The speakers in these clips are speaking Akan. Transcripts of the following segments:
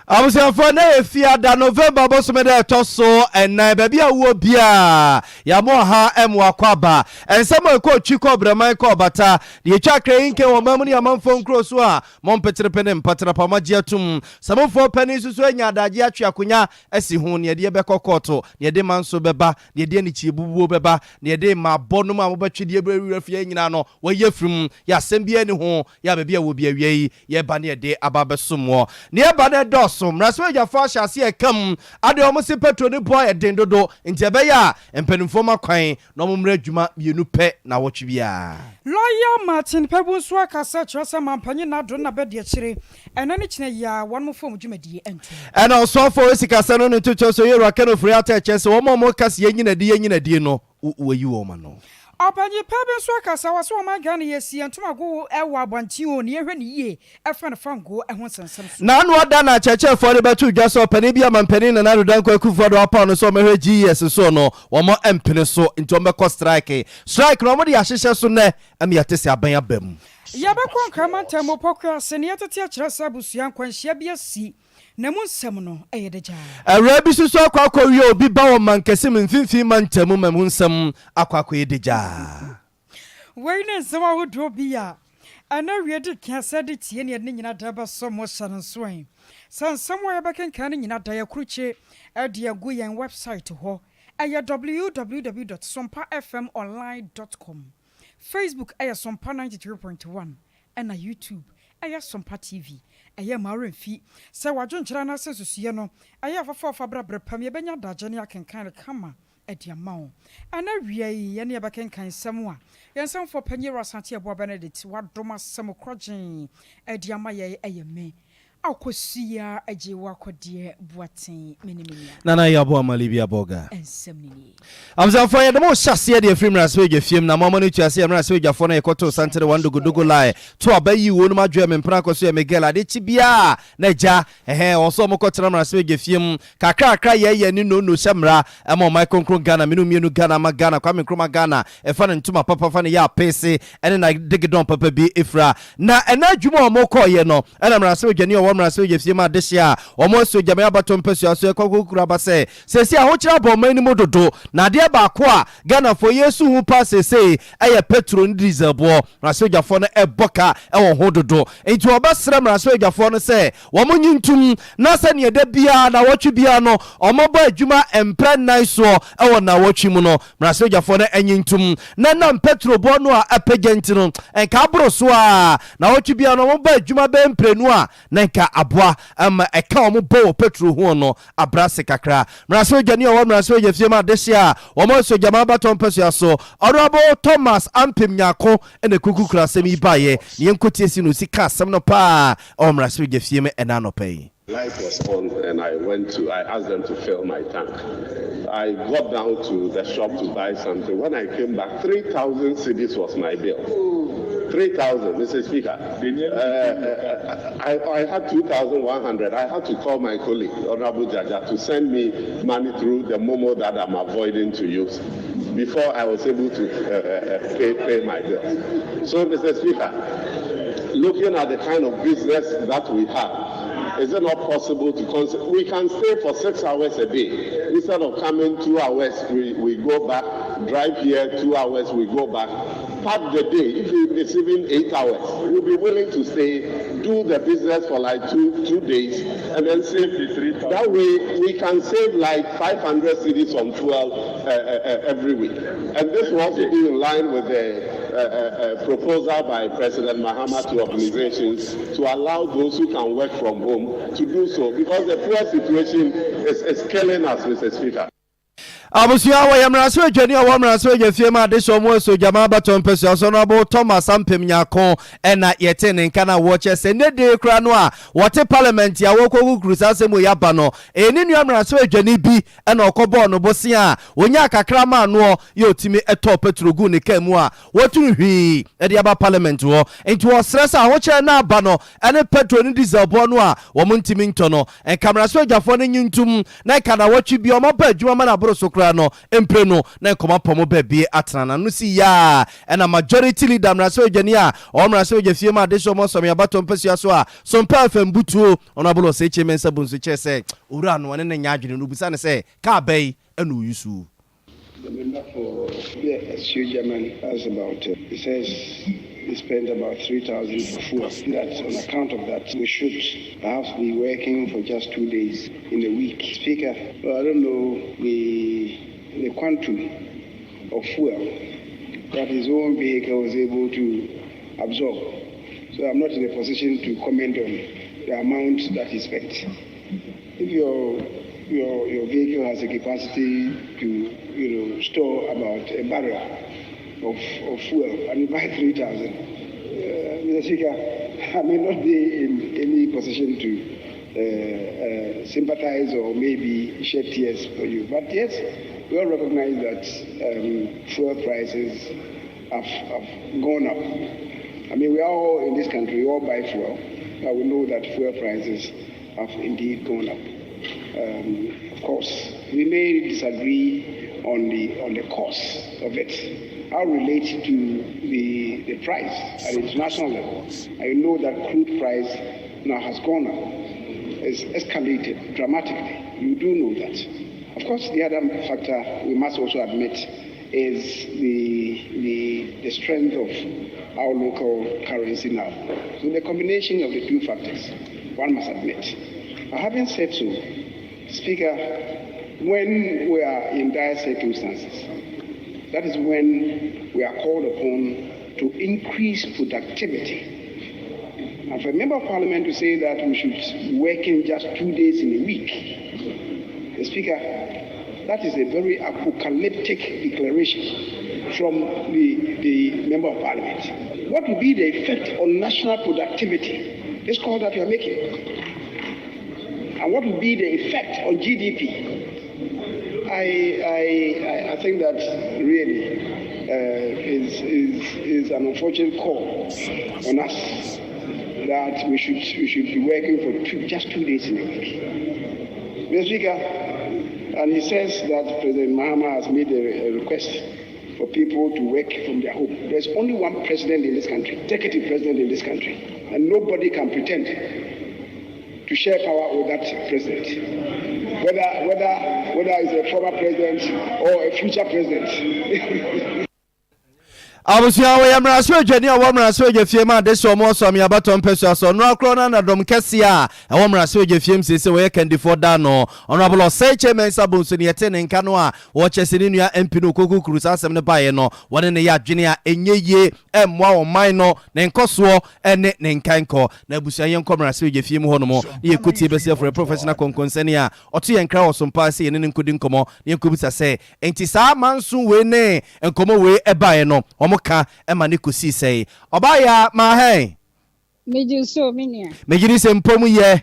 Abusuafoɔ, na yɛ Fiada, November bosome da ɛtɔ so 4. Baabi a wowɔ biaa, yɛamo ɔha ɛmo akɔ aba. Nsɛm a ɛkɔ Twi, kɔ Brɛman, kɔ Bata deɛ, ɛtwa akra yi nkɛn wɔ ma mu ne amanfoɔ nkuro so a mɔmpeterepe ne mpatrapa magye atom. Sɛmofoɔ pani nso so anya adagye atwe akonya asi ho ne yɛde bɛkɔ kɔɔto, ne yɛde ma nso bɛba, ne yɛde anikyie bubuo bɛba, ne yɛde ma abɔ nom a mobɛtwe deɛ bɛwura fie nyinaa no wɔyɛ firim. Yɛ asɛm biara ni ho yɛ baabi a wɔ bi awia yi yɛba ne yɛde aba bɛsom wɔ ne yɛba no ɛdɔɔso. Mmarahyɛbadwafoɔ ahyɛ ase ɛkam ade ɔmo se petrol ne boa yɛ den dodo, nti ɛbɛyɛ a mpanimfoɔ ma kwan na ɔmo mmerɛ adwuma 2 pɛ na wɔtwe biara. Lawyer Martin Kpebu nso akasa kyerɛ sɛ mampanyin nado na bɛdi akyire ɛna ne kyerɛ yi a wɔn mo fam dwumadie nto. Ɛna ɔsɔfo esikasa no ne ntotoɔ so, yɛwura Ken Ofori-Atta, ɛkyɛ sɛ wɔn a wɔn ka se yɛnyina die no, wɔyi wɔn ma no. Ɔpanyin pa bi nso akasa wɔ sɛ ɔman Ghana yɛsi yɛn ntomago ɛwɔ abɔnten o ne yɛhwɛ ne yie ɛfa ne fango ɛho nsɛnsɛm so. Na ano ada na akyerɛkyerɛfoɔ de bɛto dwa sɛ ɔpanin bi ama mpanin Nana Addo Dankwa Akufo-Addo apaw no sɛ ɔmɛhwɛ GES so no, wɔn mpene so, nti wɔn strike strike na wɔn de ahyehyɛ so nnɛ ɛmi yɛte sɛ aban aba mu. Yɛbɛkɔ Nkrama ntam pɔkɔ ase ne yɛtete akyerɛ sɛ abusua nkwanhyia bi asi na mu nsɛm no ɛyɛ de gyaa. Awura bi soso akɔ akɔwie obi ba wɔ mankɛse mu mfimfini ma ntamu ma mu nsɛm akɔ akɔyɛ de gyaa. Wei ne nsɛm ahodoɔ bi a ɛna wie de ka sɛ de tie ne yɛde ne nyina da bɛsɔ mo. Hyɛ no nso ɛ sɛ nsɛm a yɛbɛkenkan no nyina da yɛkurukye ɛde agu yɛn website hɔ, ɛyɛ www.sompafmonline.com, Facebook ɛyɛ Sompa 93.1, ɛna YouTube ɛyɛ Sompa TV. Ɛyɛ ma werɛmfi sɛ wadwenkyerɛ anaasɛ nsusuiɛ no ɛyɛ afɔfɔɔfa brabrɛ pam, yɛbɛnya adagye ne akenkan no kama ɛde ama wo. Ɛna wia yi yɛne yɛbɛkenkan nsɛm a yɛn nsɛmfoɔ panyin Rasante Aboa Benedict wadom asɛm korɔgyen ɛde ama yɛn. Ɛyɛ me Akɔsia agye wakɔdeɛ Boaten menemenia. Nana yɛaboa Malibia Bɔga. Ɛnsɛm ne nie. Abusuafoɔ, yɛde mo hyɛ aseɛ deɛ firi mmarahyɛbadwa fiem na moama no tua sɛ mmarahyɛbadwafoɔ no yɛkɔtoo santere one dogodogo line to aba yi wo no mu adwoɛ me mpena akɔ so yɛ Miguel ade kyi biaa na agya ɛhɛn wɔn so ɔmokɔtena mmarahyɛbadwa fiem kakrakra yɛyɛ ne no hyɛ mmara ɛma ɔman kronkron Ghana mene mmienu Ghana ama Ghana Kwame Nkrumah Ghana ɛfa ne ntoma papa fa ne yɛ apese ɛne na digidɔn papa bi ɛfira. Na ɛna adwuma a ɔmo kɔɔyɛ no, ɛna mmarahyɛbadwani a ɔwɔ mmarahyɛbadwa fie mu adehye a ɔmo aso gyame abatɔ mpasua so ɛkɔ kɔkura aba sɛ sɛsi ahokyerɛ abɔ ɔman no mu dodo, na adeɛ baako a Ghanafoɔ yɛsu ho paa seesei ɛyɛ petrol ne diesel boɔ. Mmarahyɛbadwafoɔ no ɛbɔ ka ɛwɔ ho dodo, nti wɔbɛsrɛ mmarahyɛbadwafoɔ no sɛ wɔn nyi ntum na sɛneɛ da biara na wɔtwe biara no ɔmɔbɔ adwuma mprɛ 4 soɔ ɛwɔ na wɔtwe mu no, mmarahyɛbadwafoɔ no anyi ntum na nam petrol boɔ no a ɛpɛgya nti no nka aboro so a na wɔtwe biara no ɔmɔbɔ adwuma bɛyɛ mprenu a na nka aboa ama ɛka wɔn bɔ wɔ petrol ho no abrase kakra. Mmarahyɛbadwani a ɔwɔ mmarahyɛbadwa fie mu adehye a wɔn nso gyama abatɔ mpɛsua so, Honorable Thomas Ampem Nyako, ɛna kukukura asɛm yi baeɛ ne yɛnkɔtie si no osi ka asɛm no paa ɛwɔ mmarahyɛbadwa fie mu ɛna anɔpa yi. Light was on and I asked them to fill my tank. I got down to the shop to buy something. When I came back, 3,000 cedis was my bill. 3,000, Mr. Speaker. I had 2,100. I had to call my colleague, Honorable Jaja, to send me money through the Momo that I'm avoiding to use before I was able to pay my bills. So, Mr. Speaker, looking at the kind of business that we have, is it not possible to consider we can stay for 6 hours a day instead of coming 2 hours, we go back, drive here 2 hours, we go back? Part the day, if it's even 8 hours, we'll be willing to stay, do the business for like 2 days, and then save. That way, we can save like 500 cedis on fuel every week. And this will also be in line with the proposal by President Mahama to organizations to allow those who can work from home to do so, because the fuel situation is killing us, Mr. Speaker. Abusua, wɔyɛ mmarahyɛbadwani a ɔwɔ mmarahyɛbadwa fie mu adehyɛ ɔmo aso gyama abatɔ mpɛsua so no abo Thomas Ampem Nyako, ɛna yɛte ne nka na wɔkyɛ sɛ ne de kora no a wɔte parliament a wɔkɔ kukuru saa asɛm wɔ yaba no, ɛyɛ ne nua mmarahyɛbadwani bi ɛna ɔkɔbɔɔ no bosea a wɔnya kakra ma anoɔ yɛ ɔtumi ɛtɔɔ petrol gu ne kaa mu a wɔtumi hwii ɛde aba parliament hɔ. Nti wɔsrɛ sɛ ahokyerɛ no aba no ɛne petrol ne diesel boɔ no a wɔn ntumi ntɔ no, nka mmarahyɛbadwafoɔ no nyi ntum na nka na wɔtwe bi ɔmo ba adwuma ma no aboro so koraa. koraa no mprenu na nkɔmɔ apɔ baabi atena na no si yaa. Ɛna majority leader, mmarahyɛbadwani a ɔwɔ mmarahyɛbadwa fie mu adehyɛ ɔmɔ sɔmi abatɔ mpasua so a Sompa FM butuo, Honorable Osei Kyei Mensah Bonsu, kyerɛ sɛ owura no ɔne ne nya adwene no, obisa ne sɛ kaa bɛyi ɛna oyi so. The member for the Asuogyaman asked about it. He says he spent about 3,000 for fuel. That on account of that, we should perhaps be working for just 2 days in a week. Speaker, well, I don't know the quantum of fuel that his own vehicle was able to absorb. So I'm not in a position to comment on the amount that he spent. If your vehicle has a capacity to store about a barrel of fuel and you buy 3,000, Mr. Speaker, I may not be in any position to sympathize or maybe shed tears for you. But yes, we all recognize that fuel prices have gone up. I mean, we are all in this country, we all buy fuel, but we know that fuel prices have indeed gone up. Of course, we may disagree on the cost of it. I'll relate to the price at the international level. I know that crude price now has gone up, it's escalated dramatically. You do know that. Of course, the other factor we must also admit is the strength of our local currency now. So the combination of the two factors, one must admit. But having said so, Speaker, when we are in dire circumstances, that is when we are called upon to increase productivity. And for a member of parliament to say that we should work in just 2 days in a week, the Speaker, that is a very apocalyptic declaration from the member of parliament. What will be the effect on national productivity? This call that you are making. And what will be the effect on GDP? I think that really is an unfortunate call on us that we should be working for just 2 days in a week. Mr. Speaker, and he says that President Mahama has made a request for people to work from their home. There's only one president in this country, executive president in this country, and nobody can pretend to share power with that president, whether it's a former president or a future president. Abusua, wɔyɛ mmarahyɛbadwani a wɔwɔ mmarahyɛbadwa fie mu ade hyɛ ɔmo ɔsɔmi abatɔ mpɛsua so. Ɔno akorɔ no anadɔm kɛseɛ a ɛwɔ mmarahyɛbadwa fie mu siesie wɔyɛ kandifoɔ da no, Honorable Osei Kyei Mensah Bonsu ne yɛte ne nka no a wɔkyɛ sɛ ne nua MP no okokukuru saa asɛm no baeɛ no, wɔne ne yɛ adwene a ɛnyɛ yie ɛmmoa ɔman no ne nkɔsoɔ ɛne ne nkankɔ. Na abusua, yɛnkɔ mmarahyɛbadwa fie mu hɔ nom ne yɛkɔtie bɛsi afrɛ professional kɔnkɔnsɛne a ɔto yɛn nkra wɔ so mpaa sɛ yɛne ne nkɔdi nkɔmmɔ ne yɛnkɔbisa sɛ enti saa manso wei ne nkɔmmɔ wei ɛbaeɛ no, ɔmo ka ɛma ne kɔsii sɛe. Ɔbaayɛ maa hɛn. Megye so, me nua. Megye di sɛ mpom yɛ.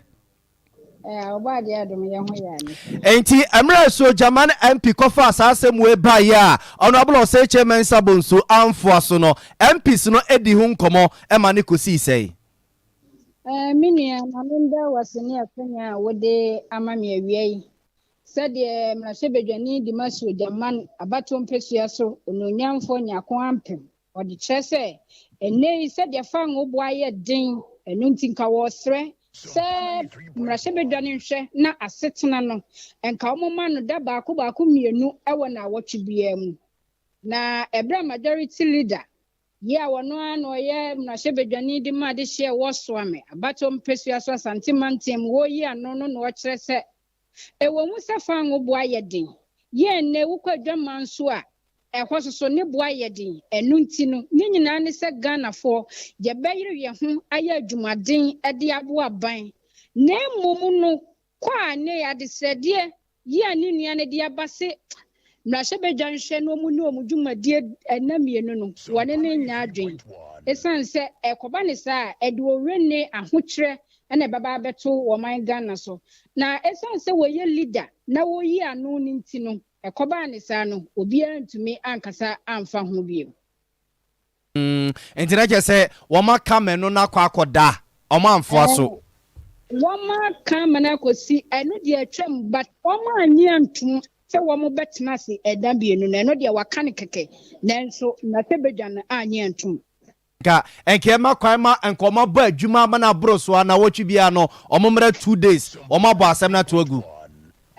Ɔbɔ adeɛ adom, yɛn ho yɛ ane. Enti mmerɛ Asuogyaman MP kɔfa saa asɛm wei baeɛ a Honorable Osei Kyei Mensah Bonsu amfoa so no, MPs no adi ho nkɔmmɔ ɛma ne kɔsii sɛe? Me nua, ma menda wase ne akwanya a wode ama me awia yi. Sɛdeɛ mmarahyɛbadwani de ma Asuogyaman abatoɔ mpɛsua so, onuonyamfoɔ Nyako Ampem, ɔde kyerɛ sɛ ɛnnɛ yi sɛdeɛ fango bo ayɛ den, ɛno nti nka wɔresrɛ sɛ mmarahyɛbadwa no nhwɛ na asetena no nka wɔmma no da baako baako mmienu wɔ n'awɔtwe biara mu. Na ɛberɛ a majority leader yi a wɔno ara na ɔyɛ mmarahyɛbadwani de ma adehyeɛ wɔ Soame abatoɔ mpɛsua so, Asante mantam, wɔreyi ano no na ɔkyerɛ sɛ ɛwɔ mu sɛ fango bo ayɛ den, yɛn nnɛ wokɔ adwaman nso a ɛhɔ soso ne bo ayɛ den. Ɛno nti no ne nyinaa ne sɛ Ghanafoɔ yɛbɛyere yɛn ho ayɛ adwumaden de aboa aban. Na mmom no kɔ a ne adesrɛdeɛ yi a ne nua no de aba se mmarahyɛbadwa nhwɛ na ɔmu ne ɔmu dwumadie ɛna mmienu no, wɔne ne nya adwen, ɛsiane sɛ ɛkɔba ne saa a ɛde owura ne ahokyerɛ ɛna ɛbɛba abɛto wɔman Ghana so. Na ɛsiane sɛ wɔyɛ leader na wɔyi ano no nti no, ɛkɔbaa ne saa no, obiara ntumi ankasa amfa ho bio. Nti na kyerɛ sɛ wɔma ka mɛno no akɔ akɔda, ɔmo amfoa so. Wɔma ka mɛno akɔsi ɛno deɛ atwam, but wɔma anyi antom. Sɛ wɔbɛtena ase ɛda mmienu no, ɛno deɛ wɔaka no kɛkɛ, nanso mmarahyɛbadwa no annye antom. Nka nka ɛma kwan ma nka ɔmo abɔ adwuma ama no aboro so a nawɔtwe biara no ɔmo mmra 2 days ɔmo abɔ asɛm no ato agu.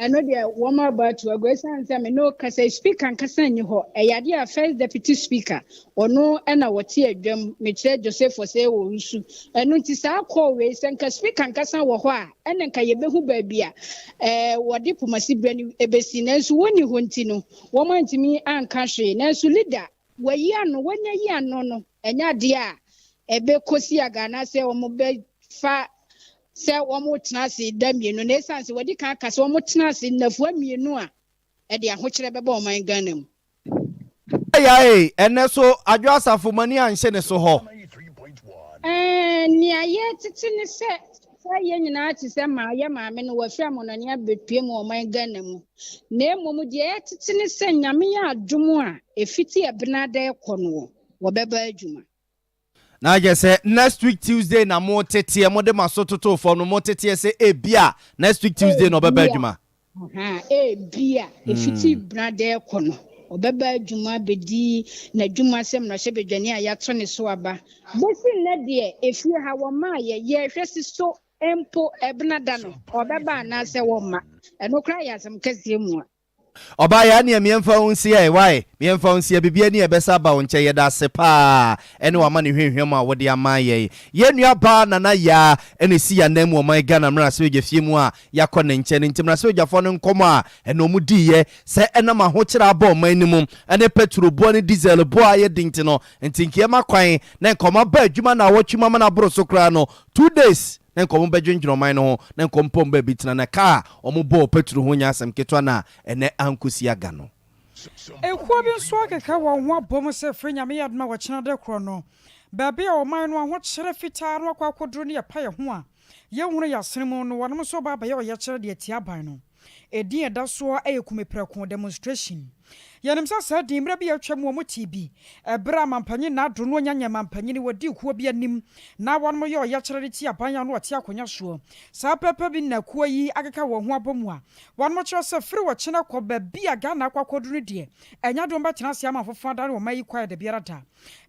Ɛno deɛ wɔn abɔ ato agu ɛsiane sɛ me ne wo kasa yi, speaker nkasa nni hɔ. Ɛyɛ adeɛ a first deputy speaker ɔno ɛna wɔte adwam, mekyerɛ Joseph Osei Owusu. Ɛno nti saa call wei sɛ nka speaker nkasa wɔ hɔ a ɛna nka yɛbɛhu baabi a wɔde pomasi berɛ no ɛbɛsi, nanso wɔnni hɔ nti no wɔn antumi anka hwee. Nanso leader wɔyi ano, wɔnya yi ano no, ɛnyɛ adeɛ a ɛbɛkɔsi aga anaasɛ wɔn bɛfa sɛ wɔn tena ase da mmienu na ɛsiane sɛ wɔde kan aka sɛ wɔn tena ase nnafua mmienu a ɛde ahokyerɛ bɛbɔ ɔman Ghana mu. Ɛyà ɛnɛ so Adwo Asafo mani anhyɛ ne so hɔ. Nea yɛtete ne sɛ yɛn nyinaa te sɛ maa yɛ maame no wɔafiri amɔnɔne abɛpue mu ɔman Ghana mu, na mmom deɛ yɛtete ne sɛ Nyame yɛ adom a ɛfiti ɛbenada ɛkɔ no wɔbɛba adwuma. Na agye sɛ next week Tuesday na mo teteɛ mo de ma so toto fam no, mo teteɛ sɛ ebia next week Tuesday na ɔbɛba adwuma. Ebia ɛfiti benada ɛkɔ no ɔbɛba adwuma bɛdi n'adwuma sɛ mmarahyɛbadwani a yɛato ne so aba. Bɛsi nnɛ deɛ efie ha wɔmaa yɛ yɛhwɛ si so mpo ɛbenada no ɔbɛba anaasɛ wɔmma, ɛno koraa yɛ asɛm kɛseɛ mu a. Ɔbaa yɛ aneɛ mmiɛmfa wo nsia ɛ wae, mmiɛmfa wo nsia biribi ani ɛbɛsa aba wo nkyɛn. Yɛda ase paa ɛne wama ne hwehwɛm a wɔde ama yɛn. Yɛn nua baa Nana Yaa ɛna esi yɛn anan mu ɔman Ghana mmarahyɛbadwa fie mu a yɛakɔ ne nkyɛn. Nti mmarahyɛbadwafoɔ no nkɔmɔ a ɛna ɔmo diiɛ sɛ ɛnam ahokyerɛ abɔ ɔman no mu ɛne petrol boɔ ne diesel boɔ a yɛ den ti no nti nkeɛma kwan na nkɔmɔ aba adwuma na awɔtwe mu ama no aboro so koraa no 2 days na nkɔmɔ bɛdwendwene ɔman no ho na nkɔmɔ pɔm baabi tena na kaa ɔmo bɔɔ petrol ho nyɛ asɛm ketewa na ɛnɛ ankosi aga no. Ekuo bi nso akeka wɔn ho abɔ mu sɛ firi Nyame yɛ adom a wɔkyena de korɔ no baabi a ɔman no ahokyerɛ fitaa no akɔ akɔduro ne yɛpa yɛ ho a yɛhunu yɛ asene mu no, wɔnom nso ba abɛyɛ ɔyɛkyerɛ deɛ tia aban no. Ɛdin ɛda soɔ ɛyɛ Kumeprɛko demonstration. Yɛnim sɛ saa din mmerɛ bi a atwa mu wɔn tii bi ɛberɛ a mampanyin Nado no ɔnya nyɛ mampanyin wɔdi kuo bi anim na wɔnom yɛ ɔyɛkyerɛ de tia aban a no ɔte akonnwa soɔ. Saa pɛpɛ bi na kuo yi akeka wɔn ho abɔ mu a wɔnom kyerɛ sɛ firi wɔkyena kɔ baabi a Ghana akɔ akɔduru no deɛ ɛnya de wɔn bɛtena ase ama foforɔ adane wɔn ayi kwaeɛ da biara da.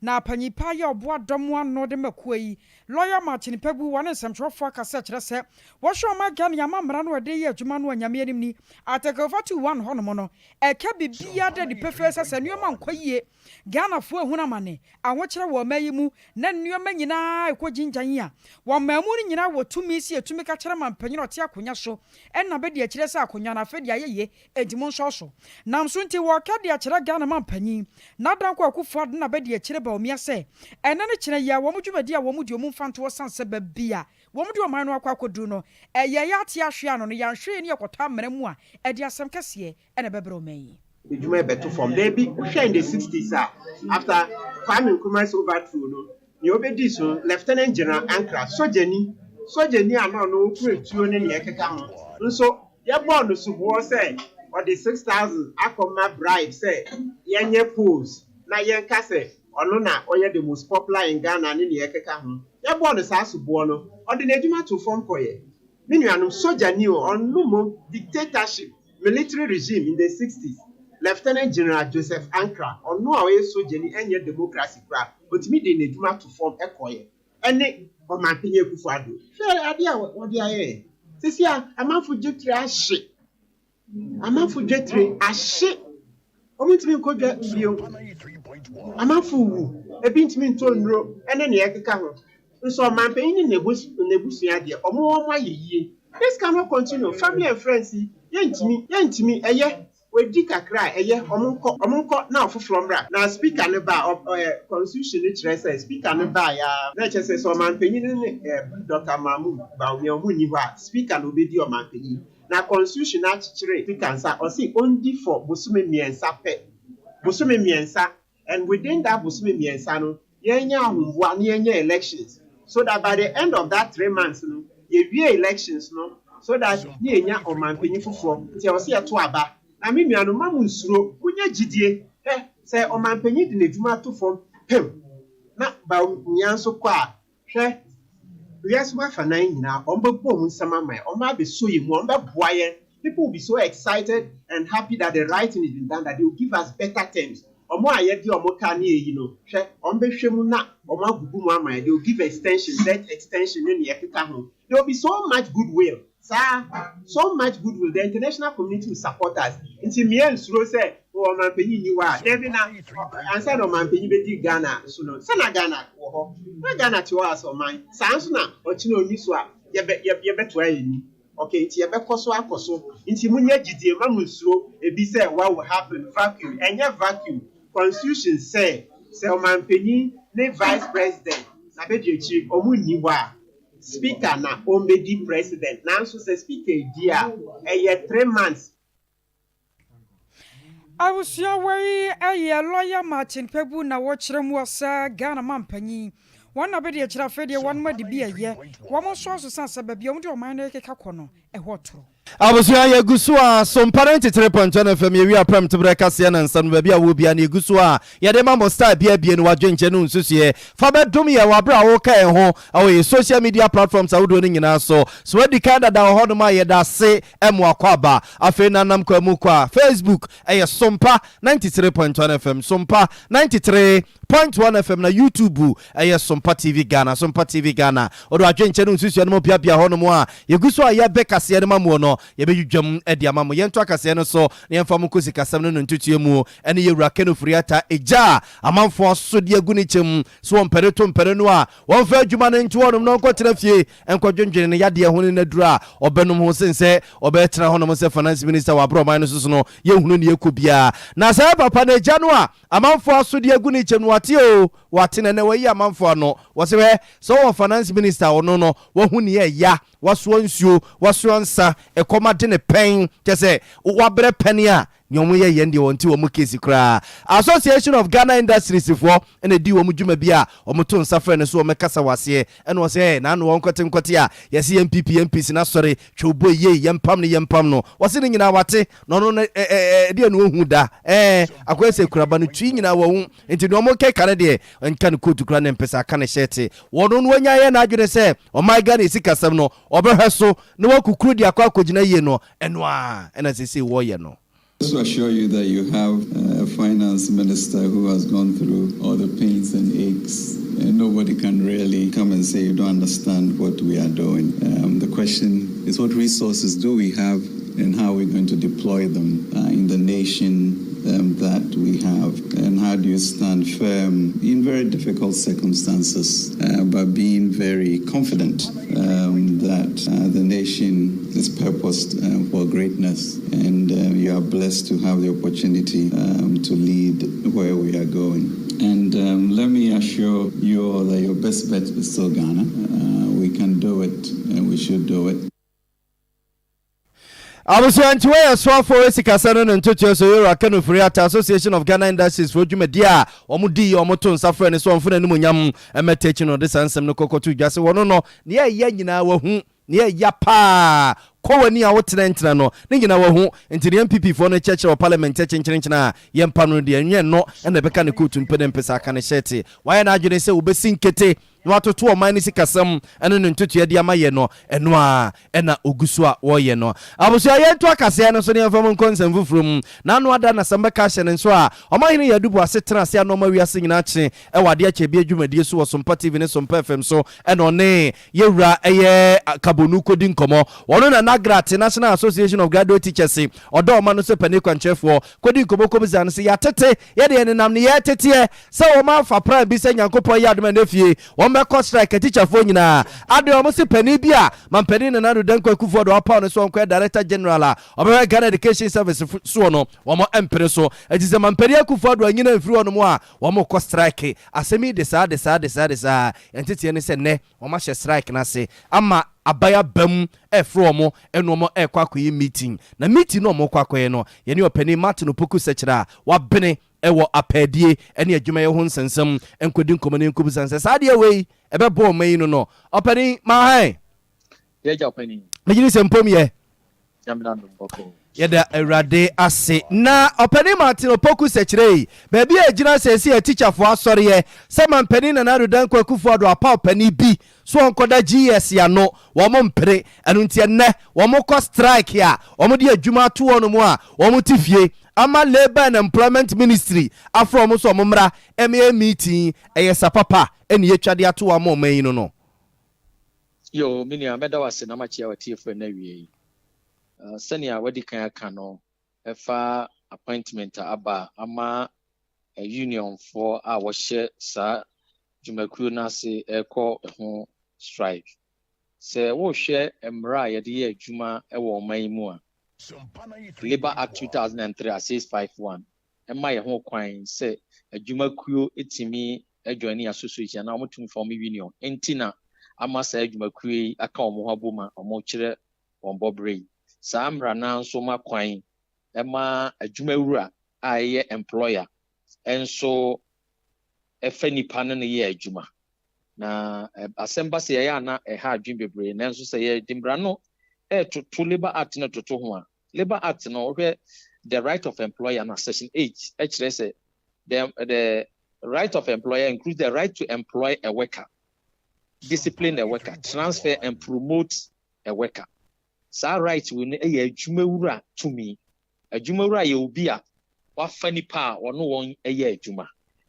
Na panyin pa yɛ ɔboa dɔm ano de ma kuo yi, lawyer Martin Kpebu, wɔne nsɛmtwerɛfoɔ akasa kyerɛ sɛ wɔhwɛ ɔma Ghana ama mmara no a ɛde yɛ adwuma no a Nyame anim ni Article 41 hɔnom no ɛka biribiara da di pefee sɛ nneɛma nkɔ yie, Ghanafoɔ ehunu amane, ahokyerɛ wɔ ɔman yi mu na nneɛma nyinaa ɛkɔ gyingyan a wɔn mmaa mu no nyinaa wɔ tumi si etumi ka kyerɛ mampanyin a ɔte akonnwa so ɛna bɛdi akyerɛ sɛ akonnwa no afei de ayɛ yie, enti mo nsɔ so nam so. Nti wɔka de akyerɛ Ghana mampanyin n'adanko Akufo Addo na bɛdi akyerɛ Bawumia sɛ ɛnɛ no kyerɛ yi a wɔn dwumadi a wɔn di wɔn mfa ntoɔ san sɛ baabi a wɔn de ɔman no akɔ akɔduru no ɛyɛ yɛ ate ahwe ano no yɛanhwɛ yɛ ne yɛkɔtɔ amena mu a ɛde asɛm kɛseɛ ɛna ɛbɛbrɛ ɔman yi. Edwuma ɛbɛto fam daabi. Wohwɛ in the 60s a after Kwame Nkrumah's overthrow no, nea obedi so, Lieutenant General Ankrah, sogyani a na ɔno okura tuo ne nea ɛkeka ho nso, yɛbɔɔ no soboɔ sɛ ɔde 6,000 akɔma bribe sɛ yɛnyɛ polls na yɛnka sɛ ɔno na ɔyɛ the most popular in Ghana ne nea ɛkeka ho. Yɛbɔɔ no saa soboɔ no, ɔde n'adwuma to fam kɔyɛ. Me nuanom, sogyani o, ɔno mo dictatorship, military regime in the 60s, Lieutenant General Joseph Ankrah, ɔno a ɔyɛ sogyani, ɛnyɛ democracy koraa, otumi de n'adwuma to fam ɛkɔyɛ. Ɛne ɔmanpanyin Akufo Addo, hwɛ adeɛ a wɔde ayɛ sisi a amanfo gye tiri ahye, amanfo dwa tiri ahye, wɔn ntumi nkɔ dwa bio, amanfo wu, ebi ntumi ntɔ nnuro ɛne nea ɛkeka ho. Nso ɔmanpanyin ne n'ebusua deɛ wɔn ayɛ yie. This cannot continue. Family and friends yi, yɛntumi ɛyɛ wadi kakra a ɛyɛ ɔmo nkɔ na ɔfoforɔ mmra. Na speaker ne ba ɔ ɛ constitution no kyerɛ sɛ speaker ne ba ya na kyerɛ sɛ ɔmanpanyin ne Dr Mahmood Bawumia ɔmo nni hɔ a, speaker na obedi ɔmanpanyin. Na constitution no akyekyere speaker nsa, ɔsi ondi for bosome 3 pɛ, bosome 3, and within that bosome 3 no yɛnyɛ ahomboa na yɛnyɛ elections so that by the end of that 3 months no yɛwie elections no so that ne yɛnya ɔmanpanyin foforɔ. Nti ɛwɔ sɛ yɛto aba. Na me nuanom, ma mo nsuro, monya gyidie ɛ sɛ ɔmanpanyin de n'adwuma ato fam pem na Bawumia nso kɔ a, hwɛ, wiase mu afanan nyinaa wɔn bɛbɔ wɔn nsam ama yɛn, wɔn abɛso yɛn mu, wɔn bɛboa yɛn. People will be so excited and happy that the right thing is been done that they will give us better terms. Wɔn a yɛde wɔn ka ne eyi no, hwɛ, wɔn bɛhwɛ mu na wɔn agugu mu ama yɛn. They will give extension, debt extension ne nea ɛkeka ho. There will be so much goodwill. Saa, so much goodwill, the international community will support us. Nti mmea nsuro sɛ oh, ɔmanpanyin nni hɔ a. Dabi na ansa na ɔmanpanyin bɛdi Ghana so no, sɛ na Ghana wɔ hɔ. Na Ghana te hɔ as ɔman. Saa nso na ɔkyena ɔnni so a, yɛbɛ, yɛbɛtoa yɛn ani. Okay, nti yɛbɛkɔ so akɔ so. Nti monyɛ gyidie, mma mo nsuro ebi sɛ what will happen, vacuum. Ɛnyɛ vacuum. Constitution sɛ, sɛ ɔmanpanyin ne vice president na bɛdi akyiri, ɔmo nni hɔ a, speaker na ɔmbɛdi president. Nanso sɛ speaker di a, ɛyɛ 3 months. Abusua, wei ɛyɛ Lawyer Martin Kpebu na wɔkyerɛ mu sɛ Ghana mampanyin wɔn na bɛde akyerɛ. Afei deɛ wɔn adi bi ɛyɛ wɔn nso asesa sɛ baabi a wɔde ɔman no keka kɔ no ɛhɔ toro. Abusua, yɛgu so a Sompa 93.1 FM, yɛwi aprɛm toberɛ kaseɛ na nsa no baabi a wɔ bia no, yɛgu so a yɛde ma mo style bia bie no wadwenkyɛ no nsusuɛ fa bɛdom yɛ wɔ aberɛ a woka yɛn ho ɛwɔ yɛ social media platforms ahodoɔ no nyinaa so. So wadi kan dada wɔ hɔnom a, yɛda ase ɛmo akɔ aba. Afei nanam kwa mu kɔ a, Facebook ɛyɛ Sompa 93.1 FM, Sompa 93.1 FM, na YouTube ɛyɛ Sompa TV Ghana, Sompa TV Ghana. Ɔde adwenkyɛ no nsusua no mu piapia hɔnom a yɛgu so a yɛbɛ kaseɛ no ma muo no, yɛbɛdwidwam de ama mo. Yɛnto akaseɛ no so na yɛmfa mo nkɔsi kasɛm no no ntotoɛ mu. Ɛne yɛwura Ken Ofori-Atta ɛgya a amanfoɔ aso de agu ne kyɛm so wɔmpɛne to mpɛne no a wɔmfa adwuma no nto hɔnom na ɔnkɔtena fie nkɔdwendwene ne yadeɛ ho ne naduro a ɔbɛnom ho sen sɛ ɔbɛtena hɔnom sɛ finance minister wɔ aborɔ ɔman no so so no, yɛhunu ne yɛkɔ biara. Na saa papa no agya no a amanfoɔ aso de agu ne kyɛm no, wate o, wate na nɛ wayi amanfoɔ ano. Wɔsɛ hwɛ sɛ wɔwɔ finance minister, ɔno no wahu ne ɛya, wasoa nsuo, wasoa nsa, ɛkɔm ade ne pɛn kyɛ sɛ wabrɛ pɛne a nea ɔmo yɛ yɛn deɛ wɔn ti wɔn case koraa. Association of Ghana Industries foɔ ɛna di wɔn dwuma bi a wɔn to nsa frɛ no so wɔn kasa wɔ aseɛ, ɛna wɔsɛ ɛ n'ano wɔn nkɔte nkɔte a yɛsi yɛn NPP MPs n'asɔre twɛ obo yie, yɛn pam no, yɛn pam no. Wɔsi ne nyinaa wate na ɔno no ɛ ɛ ɛdeɛ no ohu da akɔyɛ sɛ kuraba no tui nyinaa wɔ ho. Nti deɛ ɔmo keka no deɛ, nka ne kootu kora ne mpɛ sɛ aka ne hyɛte. Wɔn no wɔnya yɛ n'adwene sɛ ɔman Ghana esi kasɛm no ɔbɛhwɛ so na wakukuru de akɔ akɔgyina yie no, ɛno a ɛna sese wɔyɛ no. Just to assure you that you have a finance minister who has gone through all the pains and aches, and nobody can really come and say you don't understand what we are doing. The question is, what resources do we have and how are we going to deploy them in the nation that we have? And how do you stand firm in very difficult circumstances, but being very confident that the nation is purposed for greatness, and you are blessed to have the opportunity to lead where we are going. And let me assure you all that your best bet is still Ghana. We can do it, and we should do it. Abusua, nti wɔyɛ soafoɔ sikasɛ no ne ntotoɛ so yɛwura Ken Ofori-Atta, Association of Ghana Industries foɔ dwumadi a wɔn di wɔn to nsa frɛ ne so ɔmfo n'anim nyam ɛmɛta akyi no, ɔde saa nsɛm no kɔkɔto dwa sɛ wɔno no nea ɛyɛ nyinaa wahu, nea ɛya paa kɔ w'ani a wotenatena no ne nyinaa wahu. Nti ne NPP foɔ no kyerɛkyerɛ wɔ parliament kyenkyerenkyene a yɛmpa no deɛ, nyɛ no ɛna ɛbɛka ne kootu mpɛ ne mpɛ sɛ aka ne hyɛte. Wayɛ n'adwene sɛ wobɛsi nkete na watoto ɔman no sikasɛm ɛne ne ntotoa de ama yɛ no, ɛno a ɛna ogu so a wɔreyɛ no. Abusua, yɛnto akaseɛ no so ne yɛmfa mu nkɔ nsɛm foforɔ mu. N'ano ada na sɛm bɛka ahyɛ ne nso a ɔmahene yɛ adubu ase tena ase anɔma wiase nyinaa kye ɛwɔ adeɛ kyɛ bi adwumadie so wɔ Sompa TV ne Sompa FM so, ɛna ɔne yɛwura ɛyɛ Kabonu kɔdi nkɔmmɔ. Wɔno na NAGRAT, National Association of Graduate Teachers, ɔdɔ ɔma no sɛ pani kwankyerɛfoɔ kɔdi nkɔmmɔ kɔbisa no sɛ yɛatete yɛde yɛnenam ne yɛteteɛ sɛ wɔn afa plan bi sɛ Nyankopɔn yɛ adom a ɛnɛ fie wɔn bɛkɔ strike atikyafoɔ nyinaa ade. Wɔn se panin bi a mampanin Nana Addo Dankwa Akufo-Addo apaw no so ɔnkɔyɛ director general a ɔbɛhwɛ Ghana Education Service soɔ no, wɔn mpere so. Eti sɛ mampanin Akufo-Addo anyina mfiri hɔnom a, wɔn kɔ strike. Asɛm yi de saa de saa de saa de saa nteteɛ ne sɛ nnɛ wɔn ahyɛ strike n'ase ama aban aba mu ɛfrɛ wɔn ɛna wɔn ɛkɔ akɔyɛ meeting. Na meeting no wɔn kɔ akɔyɛ no, yɛne ɔpanin Martin Opoku Sɛkyerɛ a wabene ɛwɔ apɛɛdie ɛne adwumayɛ ho nsɛnsɛm nkɔdi nkɔmmɔ ne nkɔbusa sɛ saa adeɛ wei ɛbɛbɔ ɔma yi no. Ɔpanin, maahan. Yɛgya, ɔpanin. Megyene sɛ mpom yɛ. Nyame na adom, bɔkɔ. Yɛda Awurade ase. Na Ɔpanin Martin Opoku Sekyerei, baabi a ɛgyina seesei yɛ tikyafoɔ asɔreɛ sɛ Mampanin Nana Addo Dankwa Akufo Addo apaw panin bi so ɔnkɔda GES ano, wɔn mpere. Ɛno nti ɛnnɛ wɔn kɔ strike a wɔn de adwuma ato wɔn a wɔn te fie ama Labour and Employment Ministry afrɛ wɔn sɛ wɔn mmra mmɛyɛ meeting. Ɛyɛ sa papa ɛne yɛtwa de ato wɔn ama ɔman yi no. Yo, me nua, mɛda wo ase na makyia w'atiefoɔ no awie yi. Sɛnea wadi kan aka no, ɛfa appointment a aba ama unionfoɔ a wɔhyɛ saa dwumakuo no ase ɛrekɔ ho strike. Sɛ wohwɛ mmara a yɛde yɛ adwuma wɔ ɔman yi mu a, Labour Act 2003 a 651 ɛma yɛn ho kwan sɛ adwumakuo tumi join association na wɔtumi form union. Nti na ama saa adwumakuo yi aka wɔn ho abom a wɔkyerɛ wɔn bɔberɛ yi. Saa mmara no nso ma kwan ɛma adwumawura a ɛyɛ employer nso ɛfa nipa no yɛ adwuma. Na asɛm ba sɛ yɛyɛ ana ɛha adwene bebree, nanso sɛ yɛde mmara no ɛɛtoto Labour Act no toto ho a, Labour Act no, wohwɛ the right of employer na section 8 ɛkyerɛ sɛ the right of employer includes the right to employ a worker, discipline a worker, transfer and promote a worker. Saa right wei no yɛ adwumawura tumi. Adwumawura yɛ obi a wafa nipa a ɔno wɔn yɛ adwuma.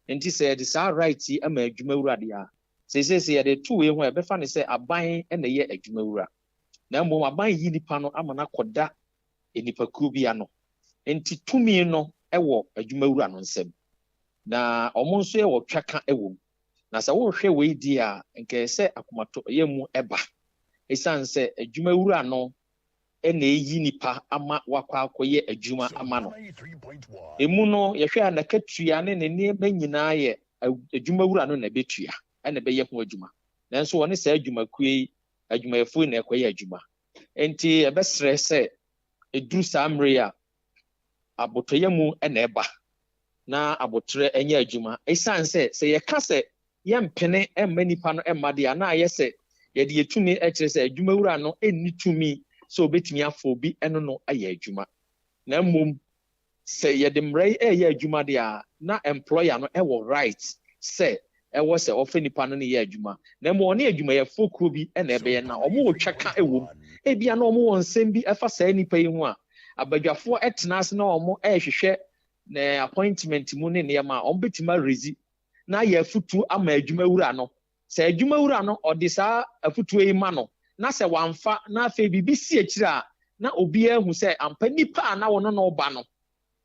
Nti sɛ yɛde saa right yi ama adwumawura deɛ a, seesei yɛde to wei ho a, yɛbɛfa ne sɛ aban na ɛyɛ adwumawura, na mmom aban yi nipa no ama no akɔda nipakuo bi ano. Nti tumi no wɔ adwumawura no nsam, na ɔmo nso yɛ wɔ twaka wɔ mu. Na sɛ wohwɛ wei di a, nkɛyɛ sɛ akomatɔyɛ mu ɛba, ɛsiane sɛ adwumawura no ɛna eyi nipa ama wakɔ akɔyɛ adwuma ama no. Emu no, yɛhwɛ a, n'akatua ne ne nneɛma nyinaa yɛ adwumawura no na ɛbɛtua ɛna ɛbɛyɛ ho adwuma, nanso wɔne saa adwumakuo yi adwumayɛfoɔ yi na ɛkɔyɛ adwuma. Nti ɛbɛsrɛ sɛ eduru saa mmere yi a, abotɔyɛ mu ɛna ɛba na abotire nyɛ adwuma, ɛsiane sɛ yɛka sɛ yɛmpene mma nipa no mma deɛ a, na ayɛ sɛ yɛde yɛtumi kyerɛ sɛ adwumawura no nni tumi sɛ obetumi afa obi ɛno no ayɛ adwuma. Na mmom sɛ yɛde mmara yi ɛyɛ adwuma deɛ a, na employer no ɛwɔ right sɛ ɛwɔ sɛ ɔfɛ nipa no ne yɛ adwuma, na mmom ɔne adwumayɛfoɔ kuo bi ɛna ɛbɛyɛ na ɔmo wɔ twaka ɛwɔ mu. Ebia na ɔmo wɔ nsɛm bi ɛfa saa nipa yi ho a, abadwafoɔ ɛtena ase na ɔmo ɛrehwehwɛ na appointment mu ne nneɛma a ɔmo bɛtumi arezi na ayɛ afutuo ama adwumawura no. Sɛ adwumawura no ɔde saa afutuo yi ma no na sɛ wamfa, na afei biribi si akyire a, na obiara hu sɛ ampa nipa a na wɔno no ba no,